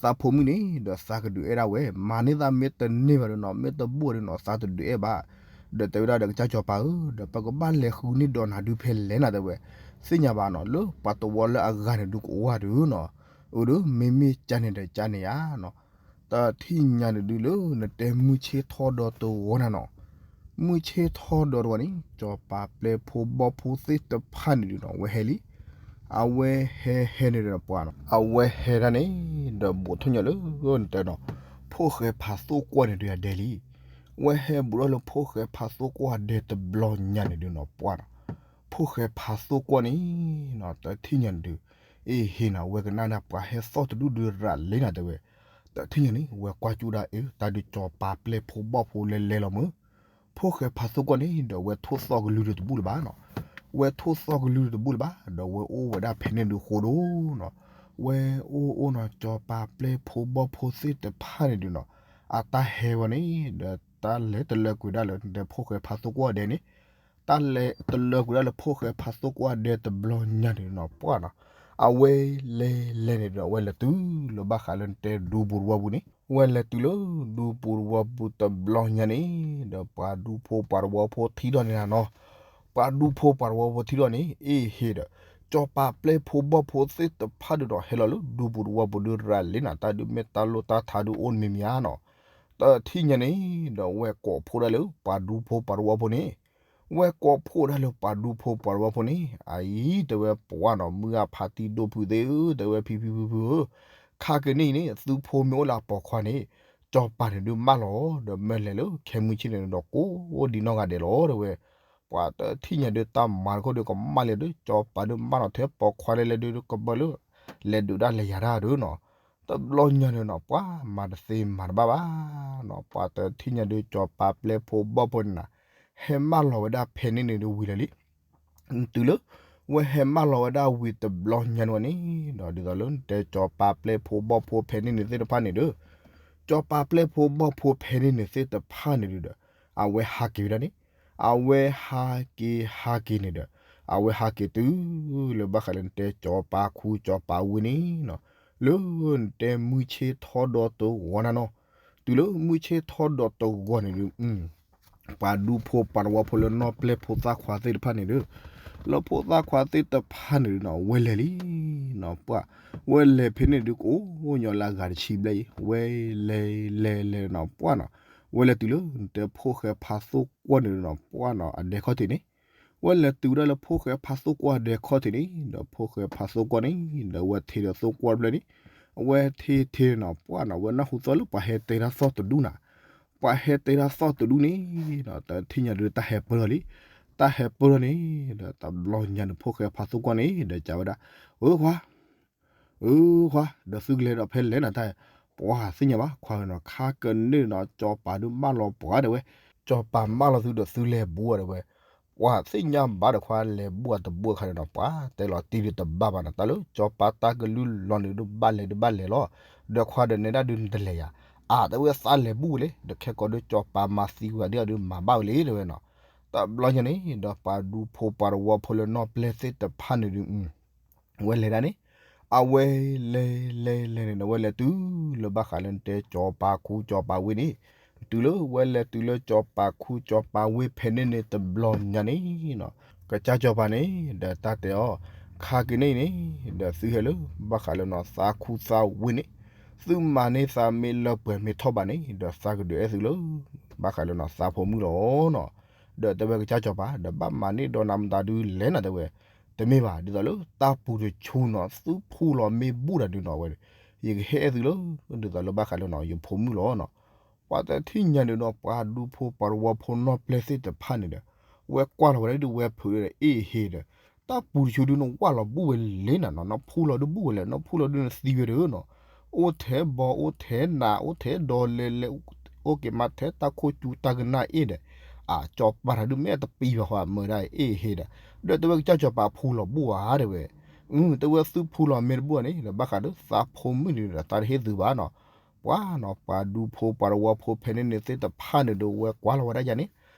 သးဖိမုၣ်န့ၣ် ဒီးသးကဒုးအဲၣ်ဒၣ်ဝဲ မၤန့ၢ်သးမ့ၢ်တန့ၢ်ဘၣ်ဒုးနီၤ မ့ၢ်တဘူၣ်ဒုးနီၤ သးတဒုးအဲၣ်ဘၣ်. ဒီးတဲဝဲဒၣ်ဒီးကစၢ်စီၤပၤဧၢ ဒီးပကဘၣ်လဲၤဃုန့ၢ်ဒီးနၤဒုးဖဲလဲၣ်နၤတဲဝဲ သ့ၣ်ညါဘၣ်နီၤ လၢပှၤတဝီလၢအဂၤန့ၣ်ဒုးကအိၣ်ဒုးနီၤ. အၢ ဒီးမ့မ့ၢ်ကန့ၣ်ဒီးကန့ၣ်ဧါနီၤ တထံၣ်ညါန့ၣ်ဒုးလၢနတဲမုၢ်ဆ့ၣ်ထီဒီးတဂီၤနၤနီၤ. မုၢ်ဆ့ၣ်ထီဒီးတဂီၤန့ၣ် စီၤပၤပျဲၢ်ဖိဘီၣ်ဖိသ့ၣ်တဖၣ်န့ၣ်ဒုးနီၤ ဝဲဟဲလံ. အဝဲဟဲဟဲန့ၣ်ဒီးပှၤနီၤ အဝဲဟဲဒၣ်န့ၣ် ဒီးဘူးထီၣ်ညီလၢနတဲနီၤ ဖိၣ်ဃဲဖးသိၣ်ကွီၢ်န့ၣ်ဒုးအဒဲလံ. ဝဲဟဲဘူးထီၣ်လၢဖိၣ်ဃဲဖးသိၣ်ကွီၢ်အဒဲတဘျီညါန့ၣ်ဒုးနီၤ ပှၤနီၤ ဖိၣ်ဃဲဖးသိၣ်ကွီၢ်န့ၣ်နီၤ တထံၣ်ညါန့ၣ်ဒုး အ့ဟ့နီၤ ဝဲကနၣ်ဒၣ်ပှၤဟဲသီၣ်တဒူၣ်ဒုးရၤလံနၤတဲဝဲ တထံၣ်ညါန့ၣ် ဝဲကွၢ်ကၠူၣ်ဒၣ်အ့ တၢ်ဒုးစီၤပၤပျဲၢ်ဖိဘီၣ်ဖိလဲၤလဲၤလီၤမုၢ် ဖိၣ်ဃဲဖးသိၣ်ကွီၢ်န့ၣ် ဒီးဝဲထိၣ်သီၣ်ကလုၢ်ဒုးတဘူၣ်လၢၤဘၣ်နီၤ. ဝဲထိၣ်သီၣ်ကလုၢ်ဒုးတဘူၣ်လၢၤဘၣ် ဒီးဝဲအိၣ်ဝဲဒၣ်ဖဲန့ၣ်ဒုးဃိဒိၣ်နီၤ. ဝဲအိၣ်အိၣ်နီၤ စီၤပၤပျဲၢ်ဖိဘီၣ်ဖိသ့ၣ်တဖၣ်န့ၣ်ဒုးနီၤ အတၢ်ဟဲဝဲန့ၣ် ဒီးတၢ်လဲၤတလၢကွံာ်ဒၣ်လၢ ဒီးဖိၣ်ဃဲဖးသိၣ်ကွီၢ်ဒဲန့ၣ် တၢ်လဲၤတလၢကွံာ်ဒၣ်လၢဖိၣ်ဃဲဖးသိၣ်ကွီၢ်ဒဲတဘျီညါန့ၣ်နီၤ ပှၤနီၤ အဝဲလဲၤလဲၤန့ၣ်ဒီး အဝဲလဲၤတုၤလၢဘၣ်ဃးလၢနတဲဒူပူၤတဝီပူၤန့ၣ် ဝဲလဲၤတုၤလၢဒူပူၤတဝီပူၤတဘျီညါန့ၣ် ဒီးပှၤဒူဖိပှၤတဝီဖိထံထီၣ်န့ၣ်နၤနီၤ. ပှၤဒူဖိပှၤတဝီဖိထံထီၣ်န့ၣ် အ့ဟ့ဒီး စီၤပၤပျဲၢ်ဖိဘီၣ်ဖိသ့ၣ်တဖၣ်ဒုးနီၤ ဟဲလီၤလၢဒူပူၤတဝီပူၤဒုးရၤလံနၤ တၢ်ဒုးမ့ၢ်တၢ်လိၣ်တၢ်ထးဒုးအိၣ်မံၤမံၤဧါနီၤ. တထံၣ်ညါန့ၣ် ဒီးဝဲကိးဖှိၣ်ဒၣ်လၢပှၤဒူဖိပှၤတဝီဖိန့ၣ် ဝဲကိးဖှိၣ်ဒၣ်လၢပှၤဒူဖိပှၤတဝီဖိန့ၣ် အအံၤတဲဝဲပှၤနီၤ မုၢ်ဂၢ်ဖးတံၢ်ဒိၣ်ဖုးသ့ၣ်ဧၢ တဲဝဲဖံဖံဖုဖုဧၢ, ခါက့ၤန့ၣ်အံၤန့ၣ် သုဖိမ့ၢ်အိၣ်လၢအပိာ်ခွါန့ၣ် စီၤပၤန့ၣ်ဒုးမၢလီၤ ဒီးမၢလဲၤလၢခဲမုၢ်ဆ့ၣ်န့ၣ်ဒီးကိးဒံနီၢ်ဂၤဒဲးလီၤ တဲဝဲ. ပှၤတထံၣ်ညါဒုးတၢ်မၤတခိၣ်ဒုးကမၣ်လံဒုး စီၤပၤဒုးမၢလီၤထဲပိာ်ခွါလဲၤလဲၤဒုးကဘၢလၢ လဲၤဒုးဒၣ်လဲၤယၤတၢ်ဒုးနီၤ. တဘျီညါန့ၣ်နီၤ ပှၤမၤတသ့မၤတဘၣ်ဘၣ်နီၤ ပှၤတထံၣ်ညါဒုးစီၤပၤပျဲၢ်ဖိဘီၣ်ဖိန့ၣ်နၤ ဟဲမၢလီၤဝဲဒၣ်ဖဲန့ၣ်န့ၣ်ဒုးဝံၤလၢာ်လံ တုၤလၢ ဝဲဟဲမၢလီၤဝဲဒၣ်ဝံၤတဘျီညါန့ၣ်ဝဲန့ၣ်ဒီး ဒ်သိးလၢနတဲစီၤပၤပျဲၢ်ဖိဘီၣ်ဖိဖဲန့ၣ်န့ၣ်သ့ၣ်တဖၣ်န့ၣ်ဒီး စီၤပၤပျဲၢ်ဖိဘီၣ်ဖိဖဲန့ၣ်န့ၣ်သ့ၣ်တဖၣ်န့ၣ်ဒုးဒီး အဝဲဟးက့ၤဝဲဒၣ်န့ၣ် အဝဲဟးက့ၤဟးက့ၤန့ၣ်ဒီး အဝဲဟးက့ၤတုၤလၢဘၣ်ဃးလၢနတဲစီၤပၤခူစီၤပၤဝ့ၢ်န့ၣ်နီၤ လၢနတဲမုၢ်ဆ့ၣ်ထီဒီးတဂီၤနၤနီၤ တုၤလၢမုၢ်ဆ့ၣ်ထီဒီးတဂီၤန့ၣ်ဒုး ပှၤဒူဖိပှၤတဝီဖိလၢနီၢ်ပျဲၢ်ဖိသၣ်ခွါသ့ၣ်တဖၣ်န့ၣ်ဒီး လၢဖိသၣ်ခွါသ့ၣ်တဖၣ်န့ၣ်ဒုးနီၤ ဝဲလဲၤလံနီၤ ပှၤ ဝဲလဲၤဖဲန့ၣ်ဒုးကအိၣ်ညီလၢအဂၤတဆံဘျဲၣ်အံၤ ဝဲလဲၤလဲၤလဲၤနီၤ ပှၤနီၤ ဝဲလဲၤတုၤလၢနတဲဖိၣ်ဃဲဖးသိၣ်ကွီၢ်န့ၣ်ဒုးနီၤ ပှၤနီၤ အဒဲခီၣ်ထံးန့ၣ် ဝဲလဲၤတုၤဝဲဒၣ်လၢဖိၣ်ဃဲဖးသိၣ်ကွီၢ်အဒဲခီၣ်ထံးန့ၣ် ဒီးဖိၣ်ဃဲဖးသိၣ်ကွီၢ်န့ၣ် ဒီးဝဲထံၣ်ဒီးသိၣ်ကွီၢ်တဖျၢၣ်န့ၣ် အဝဲထံၣ်ထံၣ်နီၤ ပှၤနီၤ ဝဲနၢ်ဟူသီၣ်လၢပှၤဟဲတဲတၢ်သီၣ်တဒူၣ်နၤ ပှၤဟဲတဲတၢ်သီၣ်တဒူၣ်န့ၣ်ဒီး တထံၣ်ညါဒုးတၢ်ဟဲပၢၢ်ထီၣ်လံ တၢ်ဟဲပၢၢ်ထီၣ်န့ၣ် ဒီးတဘျီညါန့ၣ် ဖိၣ်ဃဲဖးသိၣ်ကွီၢ်န့ၣ် ဒီးကးဝဲဒၣ် အၢခွါ အၢခွါ ဒီးသုကလဲၤဒီးဖဲလဲၣ်နၤတၢ် ပှၤသ့ၣ်ညါဘၣ် ခွါနီၤ ခါကန့ၣ်နီၤ စီၤပၤဒုးမၢလီၤပှၤတဲဝဲ စီၤပၤမၢလီၤသုဒီးသုလဲၤဘူးဧါတဲဝဲ ပှၤသ့ၣ်ညါဘၣ်ဒီးခွါလဲၤဘူးဧါတဘူးအခါန့ၣ်နီၤ ပှၤတဲလီၤတံၢ်ဒုးတဘၣ်ဘၣ်နီၤ တၢ်လၢစီၤပၤတၢ်ကလုၢ်လီၤန့ၣ်ဒုး ဘၣ်လဲၤဒုးဘၣ်လဲၤလီၤ ဒီးခွါဒီးနဲဒၣ်ဒုးနတလဲၤယၤ အါတဲဝဲသးလဲၤဘူးဝဲလံ ဒီးခဲကိးဒုးစီၤပၤမၤသံဝဲဒၣ်ဒုးမၤဘၣ်ဝဲလံတဲဝဲနီၤ တဘျီညါန့ၣ် ဒီးပှၤဒူဖိပှၤတဝီဖိလၢနီၢ်ပျဲၢ်သ့ၣ်တဖၣ်န့ၣ်ဒုး ဝဲလဲၤဒၣ်န့ၣ် အဝဲလဲၤလဲၤလဲၤန့ၣ်ဒီး ဝဲလဲၤတုၤလၢဘၣ်ဃးလၢနတဲစီၤပၤခူစီၤပၤဝ့ၢ်န့ၣ် တုၤလၢဝဲလဲၤတုၤလၢစီၤပၤခူစီၤပၤဝ့ၢ်ဖဲန့ၣ်န့ၣ်တဘျီညါန့ၣ်နီၤ ကစၢ်စီၤပၤန့ၣ် ဒီးတၢ်တဲအီၤ ခါက့ၤန့ၣ်အံၤန့ၣ် ဒီးသုဟဲလၢ ဘၣ်ဃးလၢနီၤ သးခူသးဝ့ၢ်န့ၣ် သုမၤန့ၢ်သးမ့ၢ်လၢပှဲၤမ့ၢ်ထီၣ်ဘးန့ၣ် ဒီးသးကဒုးအဲၣ်သုလၢ ဘၣ်ဃးလၢနီၤ သးဖိမုၣ်လီၤနီၤ ဒီးတဲဝဲကစၢ်စီၤပၤ ဒီးဘၣ်မၤန့ၢ်ဒီးနၤမတၤဒုးလဲၣ်နၤတဲဝဲ တမ့ၢ်ဘၣ် ဒ်သိးလၢတၢ်ပူၤတဆူနီၤ သုဖူလီၤမ့ၢ်ဘူးတၢ်ဒုးနီၤဝဲ ယကဟဲအဲၣ်သုလၢ ဒ်သိးလၢဘၣ်ဃးလၢနီၤ ယဖိမုၣ်လီၤနီၤ ပှၤတထံၣ်ညါန့ၣ်ဒီး ပှၤဒူဖိပှၤတဝီဖိနီၢ်ပျဲၢ်သ့ၣ်တဖၣ်န့ၣ်ဒီး ဝဲကွၢ်လီၤဝဲဒၣ်ဒုးဝဲဖုးဒီး အ့ၣ်ဟ့ဒီး တၢ်ပူၤတဆူဒုးနဝၢ်လီၤဘူၣ်ဝဲလဲၣ်နၤနီၤ, နဖူလီၤဒုးဘူၣ်ဝဲလဲၣ်, နဖူလီၤဒုးနသံဝဲဒၣ်နီၤ, အိၣ်ထဲဘီ အိၣ်ထဲနး အိၣ်ထဲဒီလဲၤလဲၤ အိၣ်က့ၤမၤထဲတၢ်ခိၣ်ကၠူတၢ်ကနၣ်အ့ၣ်ဒီး အကၠီၤပၤတၢ်ဒုး မ့ၢ်အတပံၤဘၣ်ဃီမုာ်ဒၣ်အ့ၣ်ဟ့ဒီး ဒီးတဲဝဲကစၢ်ကၠီၤပၤဖူလီၤဘူၣ်ဧါတဲဝဲ, အ တဲဝဲသုဖူလီၤမ့ၢ်တဘူၣ်န့ၣ်ဒီး ဘၣ်ဃးဒီးသးဖိမုၣ်န့ၣ်ဒီး သးတဟ့ၣ်သုဘၣ်နီၤ, ပှၤနီၤ ပှၤဒူဖိပှၤတဝီဖိဖဲန့ၣ်န့ၣ်သ့ၣ်တဖၣ်န့ၣ်ဒီး ဝဲကွၢ်လီၤဝဲဒၣ်ယၤန့ၣ်,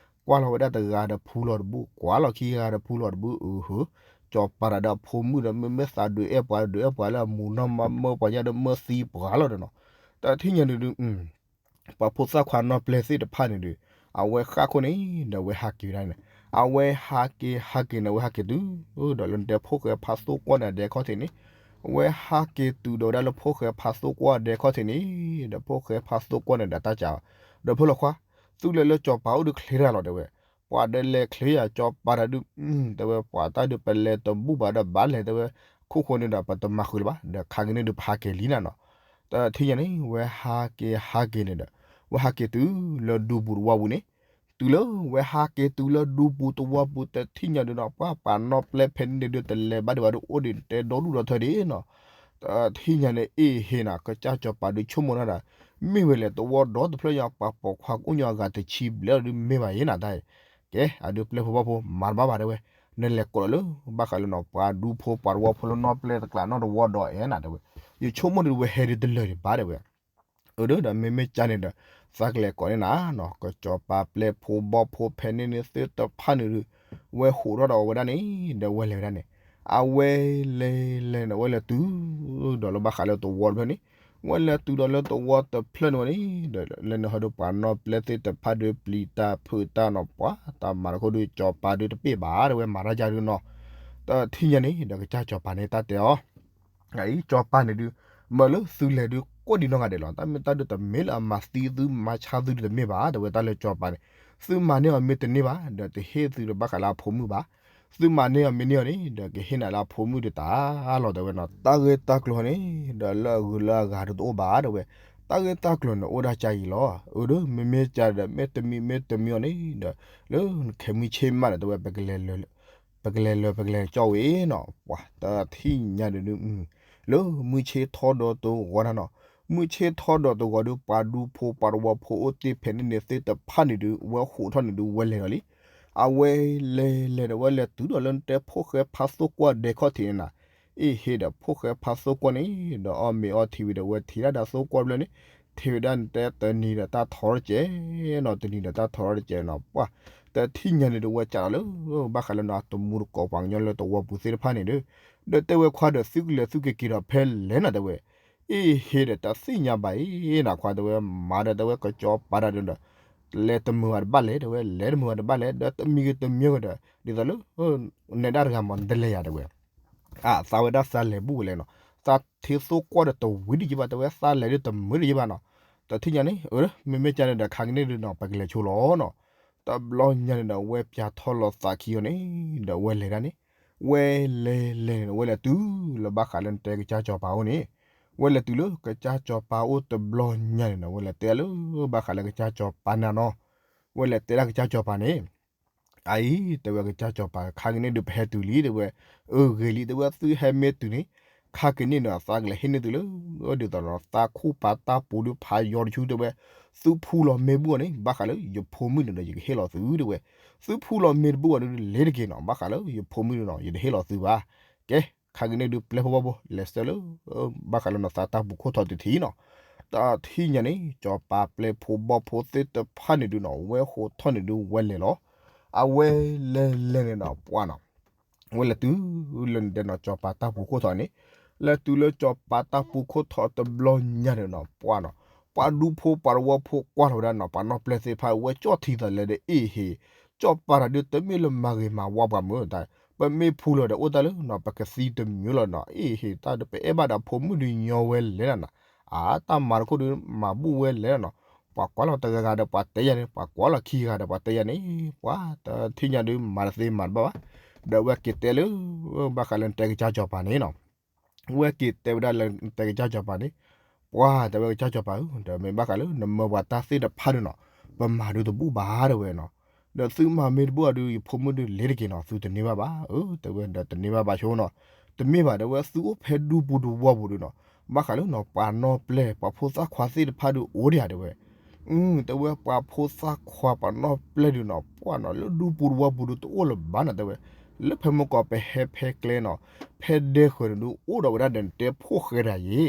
ကွၢ်လီၤဝဲဒၣ်တဂၤဒီးဖူလီၤတဘူၣ်, ကွၢ်လီၤခံဂၤဒီးဖူလီၤတဘူၣ်, အ ဟ ကၠီၤပၤတၢ်ဒီးအဖိမုၣ်ဒီး မ့မ့ၢ်သးဒုးအဲၣ်ပှၤ ဒုးအဲၣ်ပှၤလၢအမူးနီၢ်မး မၢပှၤညါဒီးမၢသံပှၤလီၤဒီးနီၤ, တထံၣ်ညါန့ၣ်ဒုး ပှၤဖိသၣ်ခွါနီၢ်ပျဲၢ်သ့ၣ်တဖၣ်န့ၣ်ဒီး အဝဲဃၣ်ခိၣ်န့ၣ်ဒီး အဝဲဟးက့ၤဝဲဒၣ်န့ၣ်, အဝဲဟးက့ၤဟးက့ၤန့ၣ် အဝဲဟးက့ၤတုၤဒီးလၢနတဲဖိၣ်ဃဲဖးသိကွီၢ်န့ၣ်အဒဲခီၣ်ထံးန့ၣ်, အဝဲဟးက့ၤတုၤဒီးဝဲဒၣ်လၢဖိၣ်ဃဲဖးသိကွီၢ်အဒဲခီၣ်ထံးန့ၣ်, ဒီးဖိၣ်ဃဲဖးသိကွီၢ်န့ၣ်ဒီးတၢ်ကးအီၤ, ဒီးဖဲလီၤခွါ, သုလဲၤလၢကၠီၤပၤအိၣ်ဒုးချ့တဂၤလီၤတဲဝဲ, ပှၤဒီးလဲၤချ့ယၤကၠီၤပၤတၢ်ဒုး, တဲဝဲပှၤတၢ်ဒုးပလဲၤတဘူၣ်ဘၣ်ဒီးဘၣ်လဲၤတဲဝဲ, ခိၣ်ဃိန့ၣ်ဒီး ပတမၤဃုာ်လၢၤဘၣ် ဒီးခါက့ၤန့ၣ်ဒုးပဟးက့ၤလံနၤနီၤ, တထံၣ်ညါန့ၣ် ဝဲဟးက့ၤဟးက့ၤန့ၣ်ဒီး ဝဲဟးက့ၤတုၤလၢဒူပူၤတဝီပူၤန့ၣ်, တုၤလၢဝဲဟးက့ၤတုၤလၢဒူပူၤတဝီပူၤ တထံၣ်ညါဒုးနီၤ ပှၤပှၤနီၢ်ပျဲၢ်ဖဲန့ၣ်ဒုးတလဲၤဘၣ်ဒံးဘၣ်ဒုးအိၣ်ဒံးတဲဒီဒူၣ်ဒီထၢဒံးနီၤ, တထံၣ်ညါန့ၣ် အ့ၣ်ဟ့နၤ ကစၢ်ကၠီၤပၤဒုးဆိကမိၣ်နၤဒီး, မ့ၢ်ဝဲလဲၣ်တဝီဒီတဖျၢၣ်ညါ ပှၤပိာ်ခွါကအိၣ်ညီအဂၤတဆံဘျဲၣ်လီၤဒုးမ့ၢ်ဘၣ်အံၤနၤတၢ်အံၤ, ကဲ အဒုးပျဲၢ်ဖိဘီၣ်ဖိ မၤတဘၣ်ဘၣ်တဲဝဲ, နလဲၤကိးလၢ ဘၣ်ဃးလၢနီၤ ပှၤဒူဖိပှၤတဝီဖိလၢနီၢ်ပျဲၢ်တကျးနီၣ်တဝီဒီးအဲၣ်နၤတဲဝဲ, ယဆိကမိၣ်ဒုးဝဲဟဲဒုးတလၢာ်ဒံးဘၣ်တဲဝဲ အၢ ဒီးမ့မ့ၢ်ကၠါန့ၣ်ဒီး သးကလဲၤကိးန့ၢ်နၤနီၤ ကစၢ်ကၠီၤပၤပျဲၢ်ဖိဘီၣ်ဖိဖဲန့ၣ်န့ၣ်သ့ၣ်တဖၣ်န့ၣ်ဒုး ဝဲဟိးထီၣ်ဒီးဝဲဒၣ်န့ၣ် ဒီးဝဲလဲၤဝဲဒၣ်န့ၣ်, အဝဲလဲၤလဲၤန့ၣ် ဝဲလဲၤတုၤဒီးလၢဘၣ်ဃးလၢတဝီတဖျၢၣ်န့ၣ်, ဝဲလဲၤတုၤဒီးလၢတဝီတဖျၢၣ်န့ၣ်ဝဲန့ၣ် ဒီးလၢနဟီဒီးပှၤနီၢ်ပျဲၢ်သ့ၣ်တဖၣ်ဒုးပျံၤတၢ်ဖုးတၢ်နီၤ ပှၤတၢ်မၤတခိၣ်ဒုး ကၠီၤပၤဒုးတပ့ၢ်ဘၣ်တဲဝဲ မၤတၢ်ယါဒုးနီၤ, တထံၣ်ညါန့ၣ် ဒီးကစၢ်ကၠီၤပၤန့ၣ်တၢ်တဲအီၤ အအံၤ ကၠီၤပၤန့ၣ်ဒုး မၢလၢသုလဲၤဒုးကိးဒံးနီၢ်ဂၤဒဲးလီၤ. တၢ်မ့ၢ်တၢ်ဒုးတမ့ၢ်လၢအမၤသံသုမၤဆါသုဒုးတမ့ၢ်ဘၣ် တဲဝဲတၢ်လၢကၠီၤပၤန့ၣ်, သုမၤန့ၢ်အီၤမ့ၢ်တန့ၢ်ဘၣ် ဒီးတဟ့ၣ်သုဒီးဘၣ်ဃးလၢအဖိမုၣ်ဘၣ်. သုမၤန့ၢ်အီၤမ့ၢ်န့ၢ်အီၤန့ၣ် ဒီးကဟ့ၣ်နၤလၢအဖိမုၣ်ဒုးတၢ်လီၤ တဲဝဲနီၤ. တၢ်ဂ့ၢ်တၢ်ကျိၤန့ၣ် ဒီးလၢအဂုၤလၢအဂၤဒုးတအိၣ်ဘၣ် တဲဝဲ. တၢ်ဂ့ၢ်တၢ်ကျိၤန့ၣ်အိၣ်ဒၣ်ကါအံၤလီၤ. အၢ ဒီးမ့မ့ၢ်ကၢ်ဒီး မ့ၢ်တမံၤမ့ၢ်တမံၤအီၤန့ၣ်ဒီး လၢနခဲမုၢ်ဆ့ၣ်မးဒီး တဲဝဲ ပကလဲၤလၢ ပကလဲၤလၢပကလဲၤကၠီၣ်ဝဲနီၤ ပှၤတထံၣ်ညါဒုး လၢမုၢ်ဆ့ၣ်ထီၣ်ဒီးတဂီၤနၤနီၤ, မုၢ်ဆ့ၣ်ထီၣ်ဒီးတဂီၤဒုး ပှၤဒူဖိပှၤတဝီဖိအိၣ်တ့ၢ်ဖဲန့ၣ်န့ၣ်သ့ၣ်တဖၣ်န့ၣ်ဒုး ဝဲဟိးထီၣ်န့ၣ်ဒုး ဝဲလဲၤလီၤလံ. အဝဲလဲၤလဲၤဒီး ဝဲလဲၤတုၤဒီးလၢနတဲဖိၣ်ဃဲဖးသိကွီၢ်ဒဲခီၣ်ထံးန့ၣ်နၤ, အ့ၣ်ဟ့ဒီးဖိၣ်ဃဲဖးသိကွီၢ်န့ၣ် ဒီးအီၣ်မ့ၤအီထံဝံၤဒီး ဝဲထံၣ်ဒၣ်ဒီးသိကွီၢ်ဘျီန့ၣ် ထံၣ်ဝဲဒၣ်နတဲတနံၤဒီးတၢ်ထီထီၣ်တကဲးနီၤ, တနံၤဒီးတၢ်ထီထီၣ်တကဲးနီၤ ပှၤ တထံၣ်ညါန့ၣ်ဒီး ဝဲကးဒီးလၢ ဘၣ်ဃးလၢနတမူတကိးပှၤကညီလၢတဝီပူၤသ့ၣ်တဖၣ်န့ၣ်ဒီး ဒီးတဲဝဲခွါဒီးသုကလဲၤသုကက့ၤဒီးဖဲလဲၣ်နၤ တဲဝဲ. အ့ၣ်ဟ့ဒီးတသ့ၣ်ညါဘၣ်အံၤနၤခွါ တဲဝဲ မၤဒီးတဲဝဲကစၢ်ကၠီၤပၤတၢ်ဒုးဒီး လဲၤတမုာ်ဘၣ်တဘၣ်လဲၣ် တဲဝဲ လဲၤတမုာ်ဘၣ်တဘၣ်လဲၣ် ဒီးတမံၤဂ့ၤတမံၤဂ့ၤဒီး ဒ်သိးလၢ နဲဒၣ်တဂၤမး နတလဲၤယၤ တဲဝဲ. အသးဝဲဒၣ်သးလဲၤဘူၣ်ဝဲလဲၣ်နီၤ, သးထံၣ်သိကွီၢ်ဒီးတဝံၤဒံးယဘၣ် တဲဝဲ သးလဲၤဒုးတမုာ်ဒံးယဘၣ်နီၤ. တထံၣ်ညါန့ၣ် အၢ မ့မ့ၢ်ကၢ်န့ၣ်ဒီး ခါကန့ၣ်ဒုးနီၤ ပကလဲၤဆိလီၤနီၤ. တဘျီညါန့ၣ်ဒီး ဝဲပၠးထီၣ်လီၤသးခံအီၤန့ၣ် ဒီးဝဲလဲၤဒၣ်န့ၣ် ဝဲလဲၤလဲၤန့ၣ် ဝဲလဲၤတုၤလၢဘၣ်ဃးလၢနတဲကစၢ်ကၠီၤပၤအိၣ်န့ၣ်, ဝဲလဲၤတုၤလၢကစၢ်ကၠီၤပၤအိၣ်တဘျီညါန့ၣ်နီၤ ဝဲလဲၤတဲလၢ ဘၣ်ဃးလၢကစၢ်ကၠီၤပၤန့ၣ်နီၤ ဝဲလဲၤတဲဒၣ်ကစၢ်ကၠီၤပၤန့ၣ် အအံၤ တဲဝဲကစၢ်ကၠီၤပၤ ခါကန့ၣ်ဒုးပဟဲတုၤလံ တဲဝဲ. အၢ ဂ့ၤလံ တဲဝဲ သုဟဲမ့ၢ်တုၤန့ၣ် ခါကန့ၣ်န့ၣ် သးကလဲၤဟ့ၣ်န့ၢ်သုလၢ ဒ်သိးဒီးသးခူၣ်ပာ်တၢ်ပူၤဒုးဖးယီၤတဆူ တဲဝဲ. သုဖူလီၤမ့ၢ်ဘူၣ်အီၤန့ၣ် ဘၣ်ဃးလၢယဖိမုၣ်န့ၣ်ဒီး ယကဟ့ၣ်လီၤသု တဲဝဲ. သုဖူလီၤမ့ၢ်တဘူၣ်အီၤဒုး လ့ၤတက့ၤနီၤ ဘၣ်ဃးလၢယဖိမုၣ်န့ၣ်ဒီး ယတဟ့ၣ်လီၤသုဘၣ်. ကဲ ခါကန့ၣ်ဒုးပျဲၢ်ဖိဘီၣ်ဖိ လဲၤဆှၢလၢ ဘၣ်ဃးလၢနီၤ သးတၢ်ပူၤခိၣ်ထီၣ်တထံၣ်နီၤ. တထံၣ်ညါန့ၣ် ကၠီၤပၤပျဲၢ်ဖိဘီၣ်ဖိသ့ၣ်တဖၣ်န့ၣ်ဒုးနီၤ ဝဲဟိးထီၣ်န့ၣ်ဒုးဝဲလဲၤလီၤ. အဝဲလဲၤလဲၤန့ၣ်နီၤ ပှၤနီၤ ဝဲလဲၤတုၤလၢနတဲနီၤ ကၠီၤပၤတၢ်ပူၤခိၣ်ထီၣ်န့ၣ်, လဲၤတုၤလၢကၠီၤပၤတၢ်ပူၤခိၣ်ထီၣ်တဘျီညါန့ၣ်နီၤ ပှၤနီၤ, ပှၤဒူဖိပှၤတဝီဖိကွၢ်ထီၣ်ဝဲဒၣ်နီၤ ပှၤနီၢ်ပျဲၢ်သ့ၣ်တဖၣ် ဝဲကၠီၣ်ထံသးလဲၤဒီး အ့ၣ်ဟ့ၣ်, ကၠီၤပၤတၢ်ဒုးတမ့ၢ်လၢမၤဂ့ၤမၤဝါပှၤမုၢ်တၢ်, ပမ့ၢ်ဖူလီၤဒီးအိၣ်တၢ်လၢနီၤ ပကသံတမံၤလီၤနီၤ အ့ၣ်ဟ့ၣ် တၢ်ဒုးပအဲၣ်ဘၣ်ဒီးဖိမုၣ်ဒုးညီဝဲလဲၣ်နီၤ, အတၢ်မၤတခိၣ်ဒုးမၤဘူၣ်ဝဲလဲၣ်နီၤ, ပှၤကွၢ်လီၤတဂၤဂၤဒီးပှၤတဲယၤန့ၣ် ပှၤကွၢ်လီၤခံဂၤဒီးပှၤတဲယၤန့ၣ် ပှၤတထံၣ်ညါဒုးမၤတသ့မၤတဘၣ်ဘၣ်, ဒီးဝဲက့ၤတဲလၢ ဘၣ်ဃးလၢနတဲကစၢ်ကၠီၤပၤန့ၣ်နီၤ ဝဲက့ၤတဲဝဲဒၣ်လၢနတဲကစၢ်ကၠီၤပၤန့ၣ်, ပှၤတဲဝဲကစၢ်စီၤပၤဧၢ, ဒီးမ့ၢ်ဘၣ်ဃးလၢနမၢပှၤတၢ်သ့ၣ်တဖၣ်ဒုးနီၤ, ပမၤဒုးတဘူၣ်ဘၣ်တဲဝဲနီၤ, ဒီးသုမၤမ့ၢ်တဘူၣ်အီၤဒုး ယဖိမုၣ်ဒုးလဲၤတက့ၢ်နီၤ, သုတန့ၢ်ဘၣ်ဘၣ်, အၢ တဲဝဲဒီးတန့ၢ်ဘၣ်ဘၣ်ဆိနီၤ, တမ့ၢ်ဘၣ်တဲဝဲ သုအိၣ်ဖဲဒူပူၤတဝီပူၤဒုးနီၤ, ဘၣ်ဃးလၢနီၤ ပှၤနီၣ်ပျဲၢ် ပှၤဖိသၣ်ခွါသ့ၣ်တဖၣ်ဒုးအိၣ်ဒံးဧါတဲဝဲ တဲဝဲပှၤဖိသၣ်ခွါပှၤနီၣ်ပျဲၢ်ဒုးနီၤ ပှၢ်နီၤ လၢဒူပူၤတဝီပူၤဒုးတအိၣ်လၢၤဘၣ်နီၤတဲဝဲ, လၢဖဲမုၢ်ကီးပဟဲဖဲကျဲနီၤ, ဖဲဒဲဃၢၤန့ၣ်ဒုးအိၣ်ဒီးဝဲဒၣ်ဒီးနတဲဖိၣ်ဃဲတဂၤအံၤ,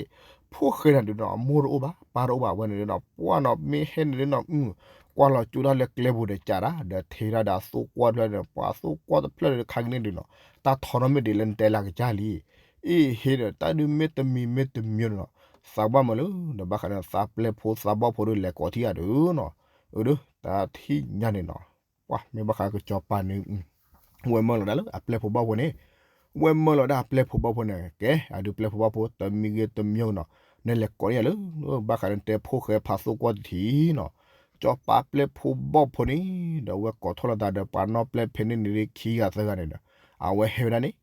ဖိၣ်ဃဲတဂၤဒုးနီၤ အမိၢ်တအိၣ်ဘၣ် ပၢ်တအိၣ်ဘၣ်ဝဲန့ၣ်ဒုးနီၤ ပှၢ်နီၤ မ့ၢ်ဟဲန့ၣ်ဒုးနီၤ ကွၢ်လီၤကၠိဒၣ်လၢကျဲပူၤဒီးကးတၢ် ဒီးထံၣ်ဒၣ်ဒီးအသိၣ်ကွီၢ်တဖျၢၣ်န့ၣ် ပှၤအသိၣ်ကွီၢ်တဖျၢၣ်န့ၣ်ခါကန့ၣ်ဒုးနီၤ, တၢ်ထီနီၣ်မ့ၢ်ဒ်လၢနတဲလၢကစၢ်လံ အ့ၣ်ဟ့ဒီး တၢ်ဒုးမ့ၢ်တမံၤမ့ၢ်တမံၤနီၤ, သးဘၣ်မးလၢ ဒီးဘၣ်ဃးဒီးသးပျဲၢ်ဖိသးဘီၣ်ဖိဒုးလဲၤကိးထံၣ်ယၤဒုးနီၤ, အၢ တၢ်ထံၣ်ညါန့ၣ်နီၤ, ပှၤမ့ၢ်ဘၣ်ဃးကစီၤပၤန့ၣ် ဝဲမၢလီၤဒၣ်လၢအပျဲၢ်ဖိဘီၣ်ဖိန့ၣ်, ဝဲမၢလီၤဒၣ်အပျဲၢ်ဖိဘီၣ်ဖိန့ၣ် ကဲ အဒုးပျဲၢ်ဖိဘီၣ်ဖိ တမံၤဂ့ၤတမံၤနီၤ, နလဲၤကိးယၤလၢ ဘၣ်ဃးဒီးနတဲဖိၣ်ဃဲဖးသိၣ်ကွီၢ်တထံၣ်နီၤ, စီၤပၤပျဲၢ်ဖိဘီၣ်ဖိန့ၣ် ဒီးဝဲကိးထီၣ်လိာ်သးဒီးပှၤနီၣ်ပျဲၢ်ဖဲန့ၣ်န့ၣ်ခံဂၤသၢဂၤန့ၣ်ဒီး အဝဲဟဲဝဲဒၣ်န့ၣ်,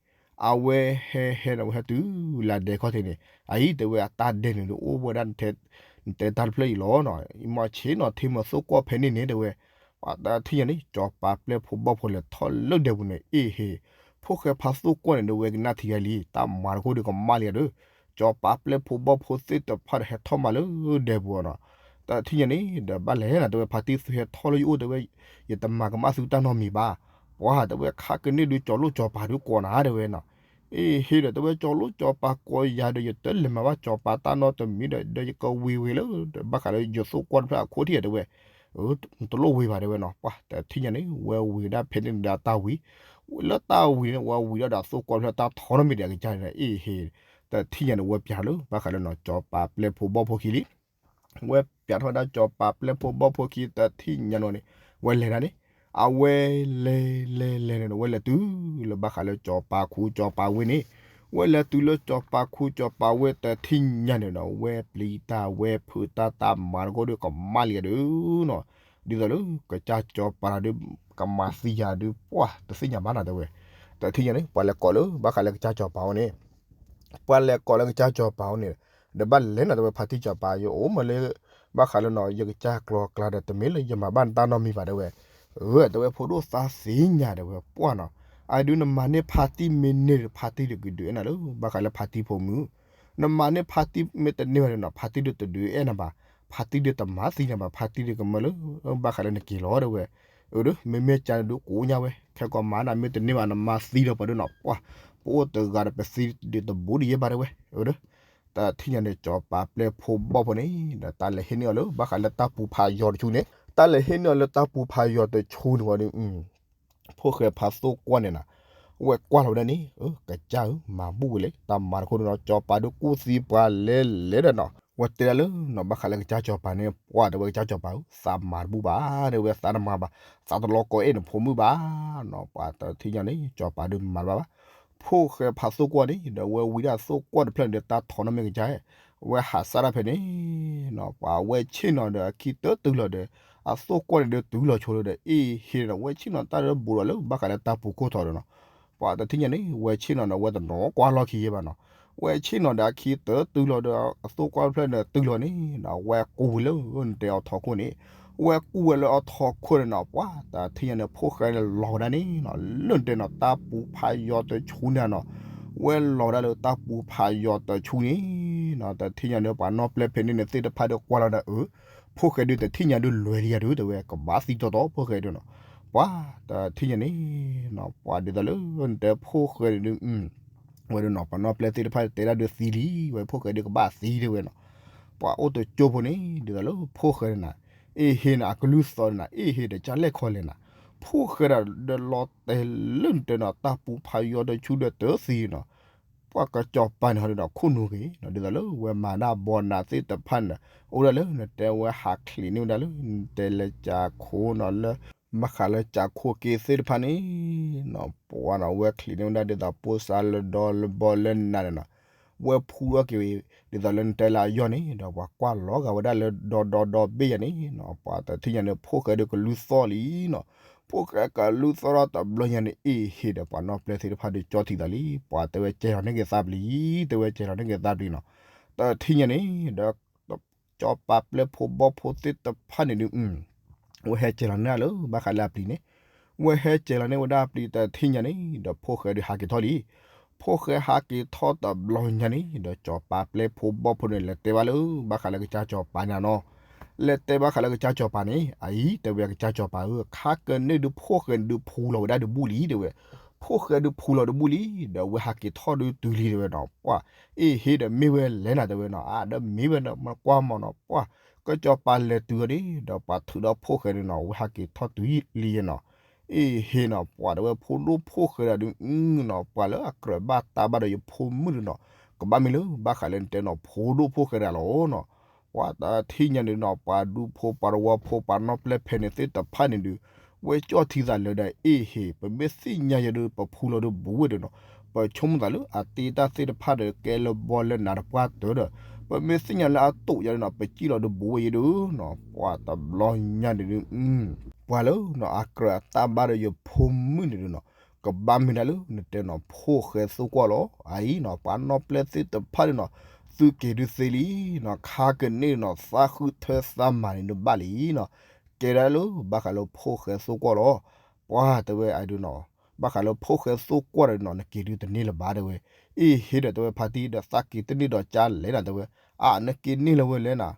အဝဲဟဲဟဲဒီးဝဲဟဲတုၤလၢဒဲခီၣ်ထံးန့ၣ်, အအံၤတဲဝဲအတၢ်ဒဲန့ၣ်ဒုးအိၣ်ဝဲဒၣ် နတဲတၢ်တဖျၢၣ်အံၤလီၤနီၤ, မ့ၢ်ဆ့ၣ်နီၤထံမ့ၢ်သိၣ်ကွီၢ်ဖဲန့ၣ်န့ၣ်တဲဝဲ, ပှၤတထံၣ်ညါန့ၣ် စီၤပၤပျဲၢ်ဖိဘီၣ်ဖိလဲၤထီၣ်လၢဒဲပူၤန့ၣ် အ့ၣ်ဟ့, ဖိၣ်ဃဲဖးသိၣ်ကွီၢ်န့ၣ်ဒီးဝဲကနၣ်ထံယၤလံ တၢ်မၤတခိၣ်ဒုးကမၣ်လံယၤဒီး, စီၤပၤပျဲၢ်ဖိဘီၣ်ဖိသ့ၣ်တဖၣ်ဒီးဟဲထီၣ်မးလၢဒဲပူၤနီၤ, တထံၣ်ညါန့ၣ် ဒီးဘၣ်လဲၣ်နၤတဲဝဲ ဖါတံၢ်သုဟဲထီၣ်လၢယအိၣ်တဲဝဲ, ယတမၤကမၣ်သုတၢ်နီတမံၤဘၣ်, ပှၤတဲဝဲခါကန့ၣ်ဒုး ကၠီၤလိၣ်ကၠီၤပၤဒုးကိးနၤတဲဝဲနီၤ, အ့ၣ်ဟ့ဒီးတဲဝဲ ကၠီၤလိၣ်ကၠီၤပၤကိးယၤဒီး ယတလဲၤမၤဘၣ်ကၠီၤပၤတၢ်နီတမံၤဒီး ဒီးယကဝ့ၤဝ့ၤလၢ ဘၣ်ဃးလၢယသိၣ်ကွီၢ်တဖျၢၣ်အခိၣ်ထံၣ်တဲဝဲ, တလိၣ်ဝ့ၤဘၣ်တဲဝဲနီၤ, ပှၤတထံၣ်ညါန့ၣ် ဝဲဝ့ၤဒၣ်ဖဲန့ၣ်ဒီးတၢ်ဝံၤ, လၢတၢ်ဝံၤန့ၣ် ဝဲဝံၤဒၣ်ဒီးသိၣ်ကွီၢ်တဖျၢၣ်တၢ်ထီနီတမံၤဒီးအကစၢ်န့ၣ် အ့ၣ်ဟ့, တထံၣ်ညါန့ၣ် ဝဲပျးလၢ ဘၣ်ဃးလၢနီၤ ကၠီၤပၤပျဲၢ်ဖိဘီၣ်ဖိခံလံ ဝဲပျးထီၣ်ဝဲဒၣ်ကၠီၤပၤပျဲၢ်ဖိဘီၣ်ဖိခံ တထံၣ်ညါန့ၣ်န့ၣ် ဝဲလဲၤဒၣ်န့ၣ်, အဝဲလဲၤလဲၤလဲၤန့ၣ်ဒီး ဝဲလဲၤတုၤလၢဘၣ်ဃးလၢကၠီၤပၤခူကၠီၤပၤဝ့ၢ်န့ၣ်, ဝဲလဲၤတုၤလၢကၠီၤပၤခူကၠီၤပၤဝ့ၢ်တထံၣ်ညါန့ၣ်ဒီး ဝဲပျံၤတၢ်ဝဲဖုးတၢ်တၢ်မၤတခိၣ်ဒုးကမၣ်လံယၤဒုးနီၤ, ဒ်သိးလၢကစၢ်ကၠီၤပၤတၢ်ဒုး ကမၤသံယၤဒုး ပှၤတသ့ၣ်ညါဘၣ်နၤတဲဝဲ, တထံၣ်ညါန့ၣ် ပှၤလဲၤကိးလၢ ဘၣ်ဃးလၢကစၢ်ကၠီၤပၤအအိၣ်န့ၣ် ပှၤလဲၤကိးလၢကစၢ်ကၠီၤပၤအအိၣ်န့ၣ်, ဒီးဘၣ်လဲၤနၤတဲဝဲ ဖါတံၢ်ကၠီၤပၤ ယအိၣ်မးလၢ ဘၣ်ဃးလၢနီၤ ယကစၢ်ကျီၤကျါဒီး တမ့ၢ်လၢယမၤဘၣ်နတၢ်နီတမံၤဘၣ်တဲဝဲ, အၢ တဲဝဲ ဖိဒိၣ်သးသ့ၣ်ညါတဲဝဲ ပှၢ်နီၤ, အဒုးနမၤန့ၢ်ဖါတံၢ်မ့ၢ်န့ၢ်ဒီး ဖါတံၢ်ဒုးကဒုးအဲၣ်နၤလၢ ဘၣ်ဃးလၢဖါတံၢ်ဖိမုၣ်, နမၤန့ၢ်ဖါတံၢ်မ့ၢ်တန့ၢ်ဘၣ်န့ၣ်နီၤ ဖါတံၢ်ဒုးတဒုးအဲၣ်နၤဘၣ်, ဖါတံၢ်ဒုးတမၤသံနၤဘၣ် ဖါတံၢ်ဒုးကမၢလၢ ဘၣ်ဃးလၢနက့ၤလီၤတဲဝဲ, အၢ မ့မ့ၢ်ကန့ၣ်ဒုးကိးညါဝဲ ခဲကိးမၤနၤမ့ၢ်တန့ၢ်ဘၣ် နမၤသံဒီးပှၤဒုးနီၤ ပှၢ်, ပအိၣ်တဂၤဒီးပသံဒုးတဘူးဒံးယဲၢ်ဘၣ်တဲဝဲ, အၢ တထံၣ်ညါန့ၣ် ကၠီၤပၤပျဲၢ်ဖိဘီၣ်ဖိန့ၣ် ဒီးတၢ်လဲၤဟ့ၣ်န့ၢ်အီၤလၢ ဘၣ်ဃးလၢတၢ်ပူၤဖးယီၤတဆူန့ၣ် တၢ်လဲၤဟ့ၣ်န့ၢ်အီၤလၢတၢ်ပူၤဖးယီၤတဆူန့ၣ်ဝံၤဒီး ဖိၣ်ဃဲဖးသိၣ်ကွီၢ်န့ၣ်နီၤ, ဝဲကွၢ်လီၤဝဲဒၣ်န့ၣ် အၢ ကစၢ်ဧၢ မၤဘူၣ်ဝဲလၢ တၢ်မၤတခိၣ်န့ၣ်နီၤ ကၠီၤပၤဒုးကူၣ်သံပှၤလဲၤလဲၤဒီးနီၤ ဝဲတဲဒၣ်လၢနီၤ ဘၣ်ဃးလၢကစၢ်ကၠီၤပၤန့ၣ် ပှၢ်တဲဝဲကစၢ်ကၠီၤပၤဧၢ သးမၤတဘူၣ်ဘၣ် တဲဝဲသးတမၤဘၣ် သးတလီၤကီအဲၣ်နဖိမုၣ်ဘၣ်နီၤ ပှၤတထံၣ်ညါန့ၣ် ကၠီၤပၤဒုးမၤတဘၣ်ဘၣ် ဖိၣ်ဃဲဖးသိၣ်ကွီၢ်န့ၣ် ဒီးဝဲဝံၤဒၣ်သိၣ်ကွီၢ်တဖျၢၣ်န့ၣ်ဒီး တၢ်ထီနီၣ်မ့ၢ်ကစၢ် ဝဲဟးစၢ်ဒၣ်ဖဲန့ၣ်နီၤ ပှၤဝဲဆ့ၣ်နီၤဒီးအခံတတုၤလီၤဒီး အသိၣ်ကွီၢ်န့ၣ်ဒီးတုၤလီၤဆိလီၤဒီး အ့ၣ်ဟ့ဒီး ဝဲဆ့ၣ်နီၤတၢ်ဒီးဘူးဒီးလၢဘၣ်ဃးလၢတၢ်ပူၤခိၣ်ထီၣ်ဒီးနီၤ ပှၤတထံၣ်ညါန့ၣ် ဝဲဆ့ၣ်နီၤဒီး ဝဲတနီၤကွၢ်လီၢ်ခံယဲၢ်ဘၣ်နီၤ ဝဲဆ့ၣ်နီၤဒီးအခံတတုၤလီၤဒီး အသိၣ်ကွီၢ်တဖျၢၣ်န့ၣ်တုၤလီၤန့ၣ်နီၤ ဝဲကူၣ်ဝဲလၢနတဲအီၤထီၣ်ခိၣ်န့ၣ် ဝဲကူၣ်ဝဲလၢအီၤထီၣ်ခိၣ်န့ၣ်နီၤ ပှၤတထံၣ်ညါန့ၣ် ဖိၣ်ဃဲန့ၣ်လီၤဝဲဒၣ်န့ၣ်နီၤ လၢနတဲနီၤ တၢ်ပူၤဖးယီၤတဆူန့ၣ်နီၤ ဝဲလီၤဝဲဒၣ်လၢတၢ်ပူၤဖးယီၤတဆူန့ၣ်နီၤ တထံၣ်ညါန့ၣ် ပှၤနီၣ်ပျဲၢ်ဖဲန့ၣ်န့ၣ်သ့ၣ်တဖၣ်ဒီးကွၢ်လီၤဒီး အၢ ဖိၣ်ဃဲဒုးတထံၣ်ညါဒုးလွဲၤလံယၤဒုး တဲဝဲကဘၣ်သံတီတီဖိၣ်ဃဲဒုးနီၤ ပှၤတထံၣ်ညါန့ၣ်နီၤ ပှၤဒ်သိးလၢနတဲဖိၣ်ဃဲဒုး ဝဲဒုးနီၤ ပှၤနီၣ်ပျဲၢ်သ့ၣ်တဖၣ်တဲဒၣ်ဒုးသံလံ ဝဲဖိၣ်ဃဲဒုးကဘၣ်သံတဲဝဲနီၤ ပှၤအိၣ်တကၠိဖိန့ၣ် ဒ်သိးလၢဖိၣ်ဃဲန့ၣ်နီၤ အ့ၣ်ဟ့န့ၣ် အကလုၢ်သီန့ၣ်နီၤ အ့ၣ်ဟ့ဒီးကၢ်လဲၣ်ခီလဲၣ်နီၤ ဖိၣ်ဃဲဒၣ်ဒီးလီၤတဲာ်လၢနတဲနီၤ တၢ်ပူၤဖးယီၤတဆူဒီးတသံနီၤ ပှၤကစီၤပၤန့ၣ်ဟီဒုးနီၤ ခိၣ်နူာ်ဂ့ၤနီၤ ဒ်သိးလၢဝဲမၤဒၣ်ဘီနၤသ့ၣ်တဖၣ်န့ၣ် အိၣ်ဒၣ်လၢနတဲဝဲဟးချံးန့ၢ်ဝဲဒၣ်လၢ နတဲလၢကၠးခိၣ်နီၤ လၢ ဘၣ်ဃးလၢကၠးခိၣ်က့သ့ၣ်တဖၣ်န့ၣ်နီၤ ပှၤနီၤ ဝဲချံးန့ၢ်ဝဲဒၣ်ဒ်သိးပိၢ်စါလၢဒီလၢဘီလၢနၤန့ၣ်နီၤ ဝဲဖူထီၣ်က့ၤ ဒ်သိးလၢနတဲလၢအယီၢ်န့ၣ် ဒီးပှၤကွၢ်လီၤဂာ်ဝဲဒၣ်လၢဒီဒီဒီဘ့ၣ်ယၤန့ၣ်နီၤ ပှၤတထံၣ်ညါန့ၣ် ဖိၣ်ဃဲဒုးကလုၢ်သီလံနီၤ ဖိၣ်ဃဲကလုၢ်သီထီၣ်တဘျီညါန့ၣ် အ့ၣ်ဟ့ဒီးပှၤနီၣ်ပျဲၢ်သ့ၣ်တဖၣ်ဒုးကၠီထံးသးလံ ပှၤတဲဝဲကဲထီၣ်န့ၢ်က့ၤသးပျံၤ တဲဝဲကဲထီၣ်န့ၢ်က့ၤသးပျံၤနီၤ တထံၣ်ညါန့ၣ် ဒီး စီၤပၤပျဲၢ်ဖိဘီၣ်ဖိသ့ၣ်တဖၣ်န့ၣ်ဒုး ဝဲဟဲစဲၤလီၤန့ၢ်လၢဘၣ်ဃးလၢအပျံၤန့ၣ်, ဝဲဟဲစဲၤလီၤန့ၢ်ဝဲဒၣ်အပျံၤတထံၣ်ညါန့ၣ် ဒီးဖိၣ်ဃဲဒုးဟးက့ၤထီၣ်လံ. ဖိၣ်ဃဲဟးက့ၤထီၣ်တဘျီညါန့ၣ် ဒီးစီၤပၤပျဲၢ်ဖိဘီၣ်ဖိန့ၣ် လဲၤတဲဘၣ်လၢဘၣ်ဃးလၢကစၢ်စီၤပၤန့ၣ်နီၤ. လဲၤတဲဘၣ်ဃးလၢကစၢ်စီၤပၤန့ၣ် အအံၤတဲဝဲကစၢ်စီၤပၤဧၢ, ခါကန့ၣ်ဒုးဖိၣ်ဃဲန့ၣ်ဒုးဖူလီၤဝဲဒၣ်တဘူၣ်လံတဲဝဲ, ဖိၣ်ဃဲဒုးဖူလီၤတဘူၣ်လံ, ဒီးဝဲဟးက့ၤထီၣ်ဒုးတုၤလံတဲဝဲနီၤ. ပှၤ အ့ၣ် ဟ့ၣ်ဒီးမ့ၢ်ဝဲလဲၣ်နၤတဲဝဲနီၤ, အါ ဒီးမ့ၢ်ဝဲဒီး မ့ၢ်ကွၢ်မးနီၤ, ပှၤ ကစီၤပၤလဲၤတုၤအီၤန့ၣ် ဒီးပှၤထုးဒီးဖိၣ်ဃဲန့ၣ်နီၤ ဝဲဟးက့ၤထီၣ်တုၤလံနီၤ. အ့ၣ် ဟ့ၣ်နီၤ ပှၤတဲဝဲဖိဒိၣ်ဖိၣ်ဃဲဒၣ်ဒုးနီၤ ပှၤလၢအကြၢးဘၣ်တၢ်ဘၣ်ဒီးယဖိမုၣ်ဒုးနီၤ, ကဘၣ်မ့ၢ်လၢဘၣ်ဃးလၢနတဲနီၤ ဖိဒိၣ်ဖိၣ်ဃဲဒၣ်လီၤနီၤ. ပှၤတထံၣ်ညါဒုးနီၤ ပှၤဒူဖိပှၤတဝီဖိပှၤနီၢ်ပျဲၢ်ဖဲန့ၣ်သ့ၣ်တဖၣ်န့ၣ်ဒုး ဝဲကၠီၣ်ထံသးလၢဒီး အ့ၣ် ဟ့ၣ် ပမ့ၢ်သ့ၣ်ညါယၤဒုး ပဖူလီၤဒုးဘူးဝဲဒုးနီၤ, ပဆိကမိၣ်သးလၢအတ့တၢ်သ့ၣ်တဖၣ်ဒီးကဲလၢဘီလၢနးတပှၢ်တၢၢ်ဒီး ပမ့ၢ်သ့ၣ်ညါလၢအတိာ်ယၤဒုးနီၤ ပစံၣ်လီၤဒုးဘူးဝဲယဲဒုးနီၤ. ပှၤတဘျီညါန့ၣ်ဒုး ပှၤလၢနီၤ အကြၢးအတၢ်ဘၣ်ဒီးယဖိမုၣ်န့ၣ်ဒုးနီၤ ကဘၣ်မ့ၢ်ဒၣ်လၢနတဲနီၤ ဖိၣ်ဃဲသိကွီၢ်လီၤ. အအံၤနီၤ ပှၤနီၢ်ပျဲၢ်သ့ၣ်တဖၣ်န့ၣ်နီၤ သုက့ၤဒုးသ့လံနီၤ, ခါကန့ၣ်နီၤ သးဃုထၢသးမၤန့ၣ်ဒုးဘၣ်လံနီၤ, ကဲဒၣ်လၢဘၣ်ဃးလၢဖိၣ်ဃဲသိကွီၢ်လီၤ. ပှၤတဲဝဲအဒုးနီၤ ဘၣ်ဃးလၢဖိၣ်ဃဲသိကွီၢ်ဒီးနီၤ နက့ၤဒုးတန့ၢ်လၢၤဘၣ်တဲဝဲ, အ့ၣ် ဟ့ၣ်ဒီးတဲဝဲဖါတံၢ်ဒီးသးက့ၤတန့ၢ်ဒီးကၢ်လဲၣ်နၤတဲဝဲ, အါ နက့ၤန့ၢ်လၢၤဝဲလဲၣ်နၤ,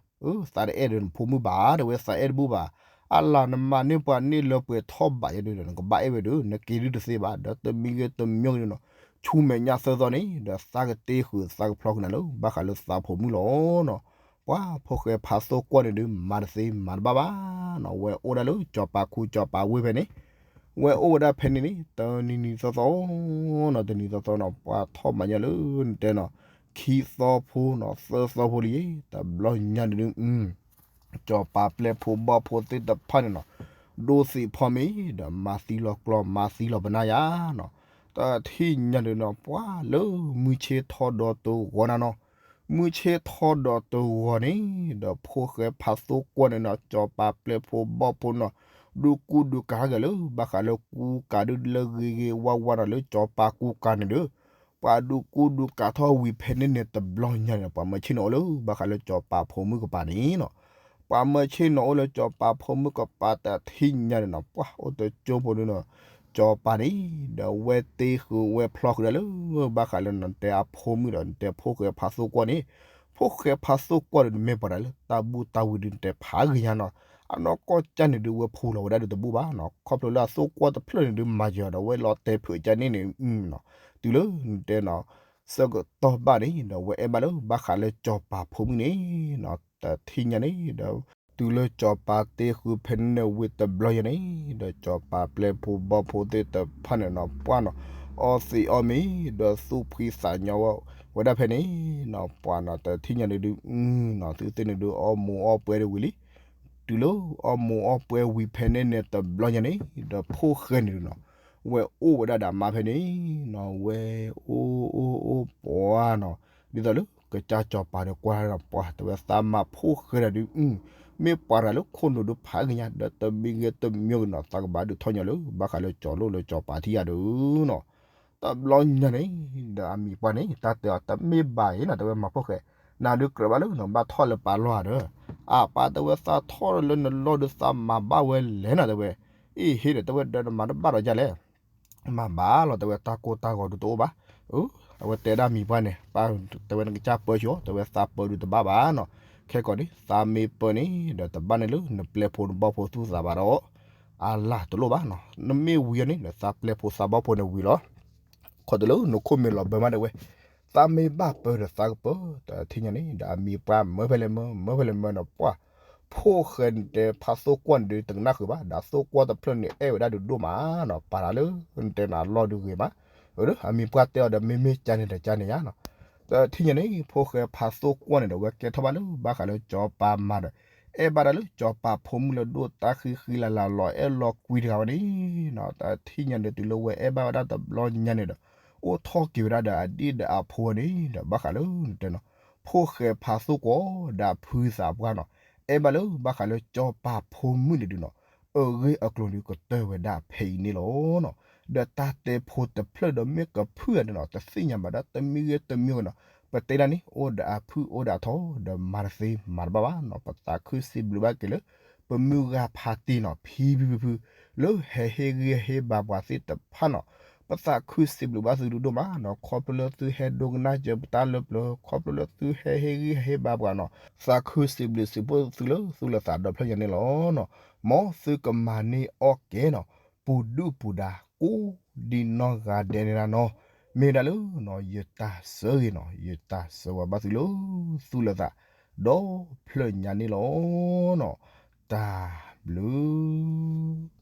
သးတအဲၣ်ဒီးနဖိမုၣ်ဘၣ်တဲဝဲ, သးအဲၣ်တဘူၣ်ဘၣ်, အါလၢနမၤန့ၢ်ပှၤန့ၢ်လၢပှဲၤထီၣ်ဘးယဲဒုးဒီး နကဘၣ်အဲၣ်ဝဲဒုး နက့ၤဒုးတသ့ဘၣ်, ဒီးတမံၤဂ့ၤတမံၤဂ့ၤနီၤ ဆူမဲာ်ညါသၢသီန့ၣ် ဒီးသးကတ့ဃုာ်သးကဖျီဃုာ်နၤလၢ ဘၣ်ဃးလၢသးဖိမုၣ်လီၤနီၤ. ပှၤဖိၣ်ဃဲဖးသိကွီၢ်န့ၣ်ဒုး မၤတသ့မၤတဘၣ်ဘၣ်နီၤ, ဝဲအိၣ်ဒၣ်လၢစီၤပၤခူစီၤပၤဝ့ၢ်ဖဲန့ၣ်, ဝဲအိၣ်ဝဲဒၣ်ဖဲန့ၣ်န့ၣ် တနံၤနံၤသီသီနီၤ တနံၤသီသီနီၤ ပှၤထီၣ်မၤညါလၢနတဲနီၤ ခံသီဖိနီၤ သၢသီဖိလံ, တဘျီညါန့ၣ်ဒုး စီၤပၤပျဲၢ်ဖိဘီၣ်ဖိသ့ၣ်တဖၣ်န့ၣ်နီၤ ဒိသံးဖီမ့ၤ ဒီးမၤသံလီၤကျီ မၤသံလီၤပနၢ်ယါနီၤ, တထံၣ်ညါန့ၣ်နီၤ ပှၤလၢမုၢ်ဆ့ၣ်ထီၣ်ဒီးတဂီၤနၤနီၤ, မုၢ်ဆ့ၣ်ထီၣ်ဒီးတဂီၤန့ၣ် ဒီးဖိၣ်ဃဲဖးသိကွီၢ်န့ၣ်နီၤ စီၤပၤပျဲၢ်ဖိဘီၣ်ဖိနီၤ ဒုးကူဒုးကၤထီၣ်က့ၤလၢ ဘၣ်ဃးလၢကူကၤဒုးလၢဂ့ၤဂ့ၤဝါဝါနီၤ လၢစီၤပၤကူကၤန့ၣ်ဒီး ပှၤဒုးကူဒုးကၤထီၣ်ဝံၤဖဲန့ၣ်န့ၣ် တဘျီညါန့ၣ် ပှၤမၢဆ့ၣ်နီၤအိၣ်လၢ ဘၣ်ဃးလၢစီၤပၤဖိမုၣ်ကပၤန့ၣ်နီၤ, ပှၤမၢဆ့ၣ်နီၤအိၣ်လၢစီၤပၤဖိမုၣ်ကပၤတထံၣ်ညါန့ၣ်နီၤ ပှၤအိၣ်တကၠိဖိဒုးနီၤ စီၤပၤန့ၣ် ဒီးဝဲတ့ဃုာ်ဝဲဖျီဃုာ်ဒၣ်လၢ ဘၣ်ဃးလၢနတဲအဖိမုၣ်ဒီး နတဲဖိၣ်ဃဲဖးသိကွီၢ်န့ၣ်, ဖိၣ်ဃဲဖးသိကွီၢ်ဒုး နမ့ၢ်ပှၤတၢ်လၢတၢ်ဘူၣ်တၢ်ဝံၤဒုး နတဲဖးဂ့ၤညါနီၤ, အနီၢ်ကီၢ်ကၢ်န့ၣ်ဒုး ဝဲဖူလီၤဝဲဒၣ်ဒုးတဘူၣ်ဘၣ်နီၤ, ခီဖျိလၢအသိကွီၢ်တဖျၢၣ်န့ၣ်ဒုး မၤယီၤဒီးဝဲလီၤတဲာ်ဖုးကၢ်န့ၣ်န့ၣ်နီၤ, တုၤလၢနတဲနီၤ ဆၢကတီၢ်ဘၣ်န့ၣ် ဒီးဝဲအဲၣ်ဘၣ်လၢ ဘၣ်ဃးလၢစီၤပၤဖိမုၣ်န့ၣ်နီၤ တထံၣ်ညါန့ၣ်ဒီး တုၤလၢစီၤပၤတ့ဃုာ်ဖဲန့ၣ်ဝံၤတဘျီညါန့ၣ် ဒီးစီၤပၤပျဲၢ်ဖိဘီၣ်ဖိသ့ၣ်တဖၣ်န့ၣ်နီၤ ပှၤနီၤ အီသံးအီမ့ၤ ဒီးသူၣ်ဖှံသးညီဝဲဒၣ်ဖဲန့ၣ်နီၤ ပှၤနီၤ တထံၣ်ညါန့ၣ်ဒုး နီၤ သုသ့ၣ်န့ၣ်ဒုး အီမိၤအီပှဲၤဒၣ်ဝံၤလံ, တုၤလၢအီမိၤအီပှဲၤဝံၤဖဲန့ၣ်န့ၣ်တဘျီညါန့ၣ် ဒီးဖိၣ်ဃဲန့ၣ်ဒုးနီၤ ဝဲအိၣ်ဝဲဒၣ်ဒီးအမါဖဲန့ၣ်နီၤ ဝဲအိၣ်အိၣ်အိၣ်ပှၤနီၤ ဒ်သိးလၢကစၢ်စီၤပၤဒီးကွၢ်ဒီးပှၤ တဲဝဲသးမါဖိၣ်ဃဲဒၣ်ဒုး မ့ၢ်ပှၤတဂၤလၢခိၣ်နူာ်ဒုးဖးဂ့ၤညါ ဒီးတမံၤဂ့ၤတမံၤဂ့ၤနီၤ သးကဘၣ်ဒုးထီၣ်ညီလၢ ဘၣ်ဃးလၢစီၤလိၣ်လၢစီၤပၤထံၣ်ယၤဒုးနီၤ တဘျီညါန့ၣ် ဒီးအမံၤပှၢ်န့ၣ် တၢ်တဲအီၤ တမ့ၢ်ဘၣ်အံၤနီၤ တဲဝဲမၤဖိၣ်ဃဲ, နၤဒုးကြၢးဘၣ်လၢနဘၣ်ထီၣ်လၢပာ်လီၢ်ဧါဒီး, အပၢ်တဲဝဲသးထီၣ်လၢနလီၢ်ဒုးသးမၤဘၣ်ဝဲလဲၣ်နီၤ တဲဝဲ, အ့ၣ် ဟ့ၣ်ဒီးတဲဝဲဒီးနမၤတဘၣ်ဒီးယၤလဲၣ် မၤဘၣ်လီၤ တဲဝဲတၢ်ကိၢ်တၢ်ဂီၤဒုးတအိၣ်ဘၣ်, အဝဲတဲဒၣ်မံၤပှၢ်န့ၣ် ပၢ်တဲဝဲနကစၢ်ပၢဆူၣ် တဲဝဲသးပၢဒုးတဘၣ်ဘၣ်နီၤ, ခဲကီးန့ၣ် သးမ့ၢ်ပၢန့ၣ် ဒီးတဘၣ်န့ၣ်လၢနပျဲၢ်ဖိနဘီၣ်ဖိသူၣ်သးဘၣ်ဒီး အလၢ်တလိၣ်ဘၣ်နီၤ, နမ့ၢ်ဝံၤအီၤန့ၣ် ဒီးသးပျဲၢ်ဖိသးဘီၣ်ဖိန့ၣ်ဝံၤလီၤ ခီၣ်တလၢနခိၣ်မ့ၢ်လီၤဘၢမးတဲဝဲ, သးမ့ၢ်ဘၣ်ပၢဒီးသးကပၢ, တထံၣ်ညါန့ၣ် ဒီးအမံၤပှၢ်မၢဖဲလဲၣ်မၢ မၢဖဲလဲၣ်မၢနီၤ ပှၢ် ဖိၣ်ဃဲန့ၣ်တဲဖးသိကွီၢ်န့ၣ်ဒုးတကနၣ်ဃုာ်ဘၣ် ဒီးသိကွီၢ်တဖျၢၣ်န့ၣ်အဲၣ်ဝဲဒၣ်ဒုးဒိၣ်မးနီၤ ပာ်တၢ်လၢနတဲနၤအလီၢ်ဒုးဂ့ၤမး, အမံၤပှၢ်တဲအီၤဒီးမ့မ့ၢ်ကန့ၣ်ဒီးကန့ၣ်ယါနီၤ, တထံၣ်ညါန့ၣ် ဖိၣ်ဃဲဖးသိကွီၢ်န့ၣ်ဒီး ဝဲကဲထီၣ်ဘၣ်လၢဘၣ်ဃးလၢစီၤပၤမၤဒီး အဲၣ်ဘၣ်တၢ်လၢစီၤပၤဖိမုၣ်လၢဒိၣ်တၢ်ဃံဃံလၤလၤလီၤအဲၣ်လီၤကွံတဂၤဝဲန့ၣ်နီၤ, တထံၣ်ညါန့ၣ်တုၤလၢဝဲအဲၣ်ဘၣ်ဝဲဒၣ်တဘျီညါန့ၣ်ဒီး အိၣ်ထီၣ်က့ၤဝဲဒၣ်ဒီးအဒ့ၣ်ဒီးအဖိန့ၣ်ဒီး ဘၣ်ဃးလၢနတဲနီၤ ဖိၣ်ဃဲဖးသိကွီၢ်ဒီးအဖုသးပှၢ်နီၤ, အဲၣ်ဘၣ်လၢဘၣ်ဃးလၢစီၤပၤဖိမုၣ်န့ၣ်ဒုးနီၤ အဂ့ၢ်အကျိၤဒုးကတၢၢ်ဝဲဒၣ်ဖဲအံၤန့ၣ်လီၤနီၤ, ဒီးတၢ်တဲဖိတဖျၢၣ်ဒီးမ့ၢ်ကဖုၣ်ဧါန့ၣ်နီၤ တသ့ၣ်ညါဘၣ်ဒီးတမံၤဂ့ၤတမံၤဂ့ၤနီၤ, ပတဲဒၣ်န့ၣ် အိၣ်ဒီးအဖုၣ်အိၣ်ဒီးအထီ ဒီးမၤတသ့မၤတဘၣ်ဘၣ်နီၤ. ပသးခုစံးဘျုးဘၣ်က့ၤလၢ ပမုၢ်ဂၤဖးတံၢ်နီၤ ဖံဖုဖုဖု လၢဟဲဟ့ၣ်ဂံၢ်ဟ့ၣ်ဘါပှၤသ့ၣ်တဖၣ်နီၤ. ပသးခုစံးဘျုးဘၣ်သုဒိၣ်ဒိၣ်မးနီၤ. ခီဖျိလၢသုဟဲဒိကနၣ်စၢၤပတၢ်လၢပျၢၤ ခီဖျိလၢသုဟဲဟ့ၣ်ဂံၢ်ဟ့ၣ်ဘါပှၤနီၤ. သးခုစံးဘျုးစံးဖှိၣ်သုလၢသုလၢသးဒီဖျၢၣ်ညါန့ၣ်လီၤနီၤ. မ်သုကမၤန့ၢ်အီၣ်ကဲနီၤ ပူၤဒုၣ်ပူၤဒါ ကိးဒံနီၢ်ဂၤဒဲးန့ၣ်လီၤနီၤ. မ့ၢ်ဝဲဒၣ်လၢနီၤ ယတၢ်ဆၢဂ့ၤနီၤ ယတၢ်ဆၢဝါဘၣ်သုလၢ သုလၢသး ဒီဖျၢၣ်ညါန့ၣ်လီၤနီၤ. တၢ်ဘျုး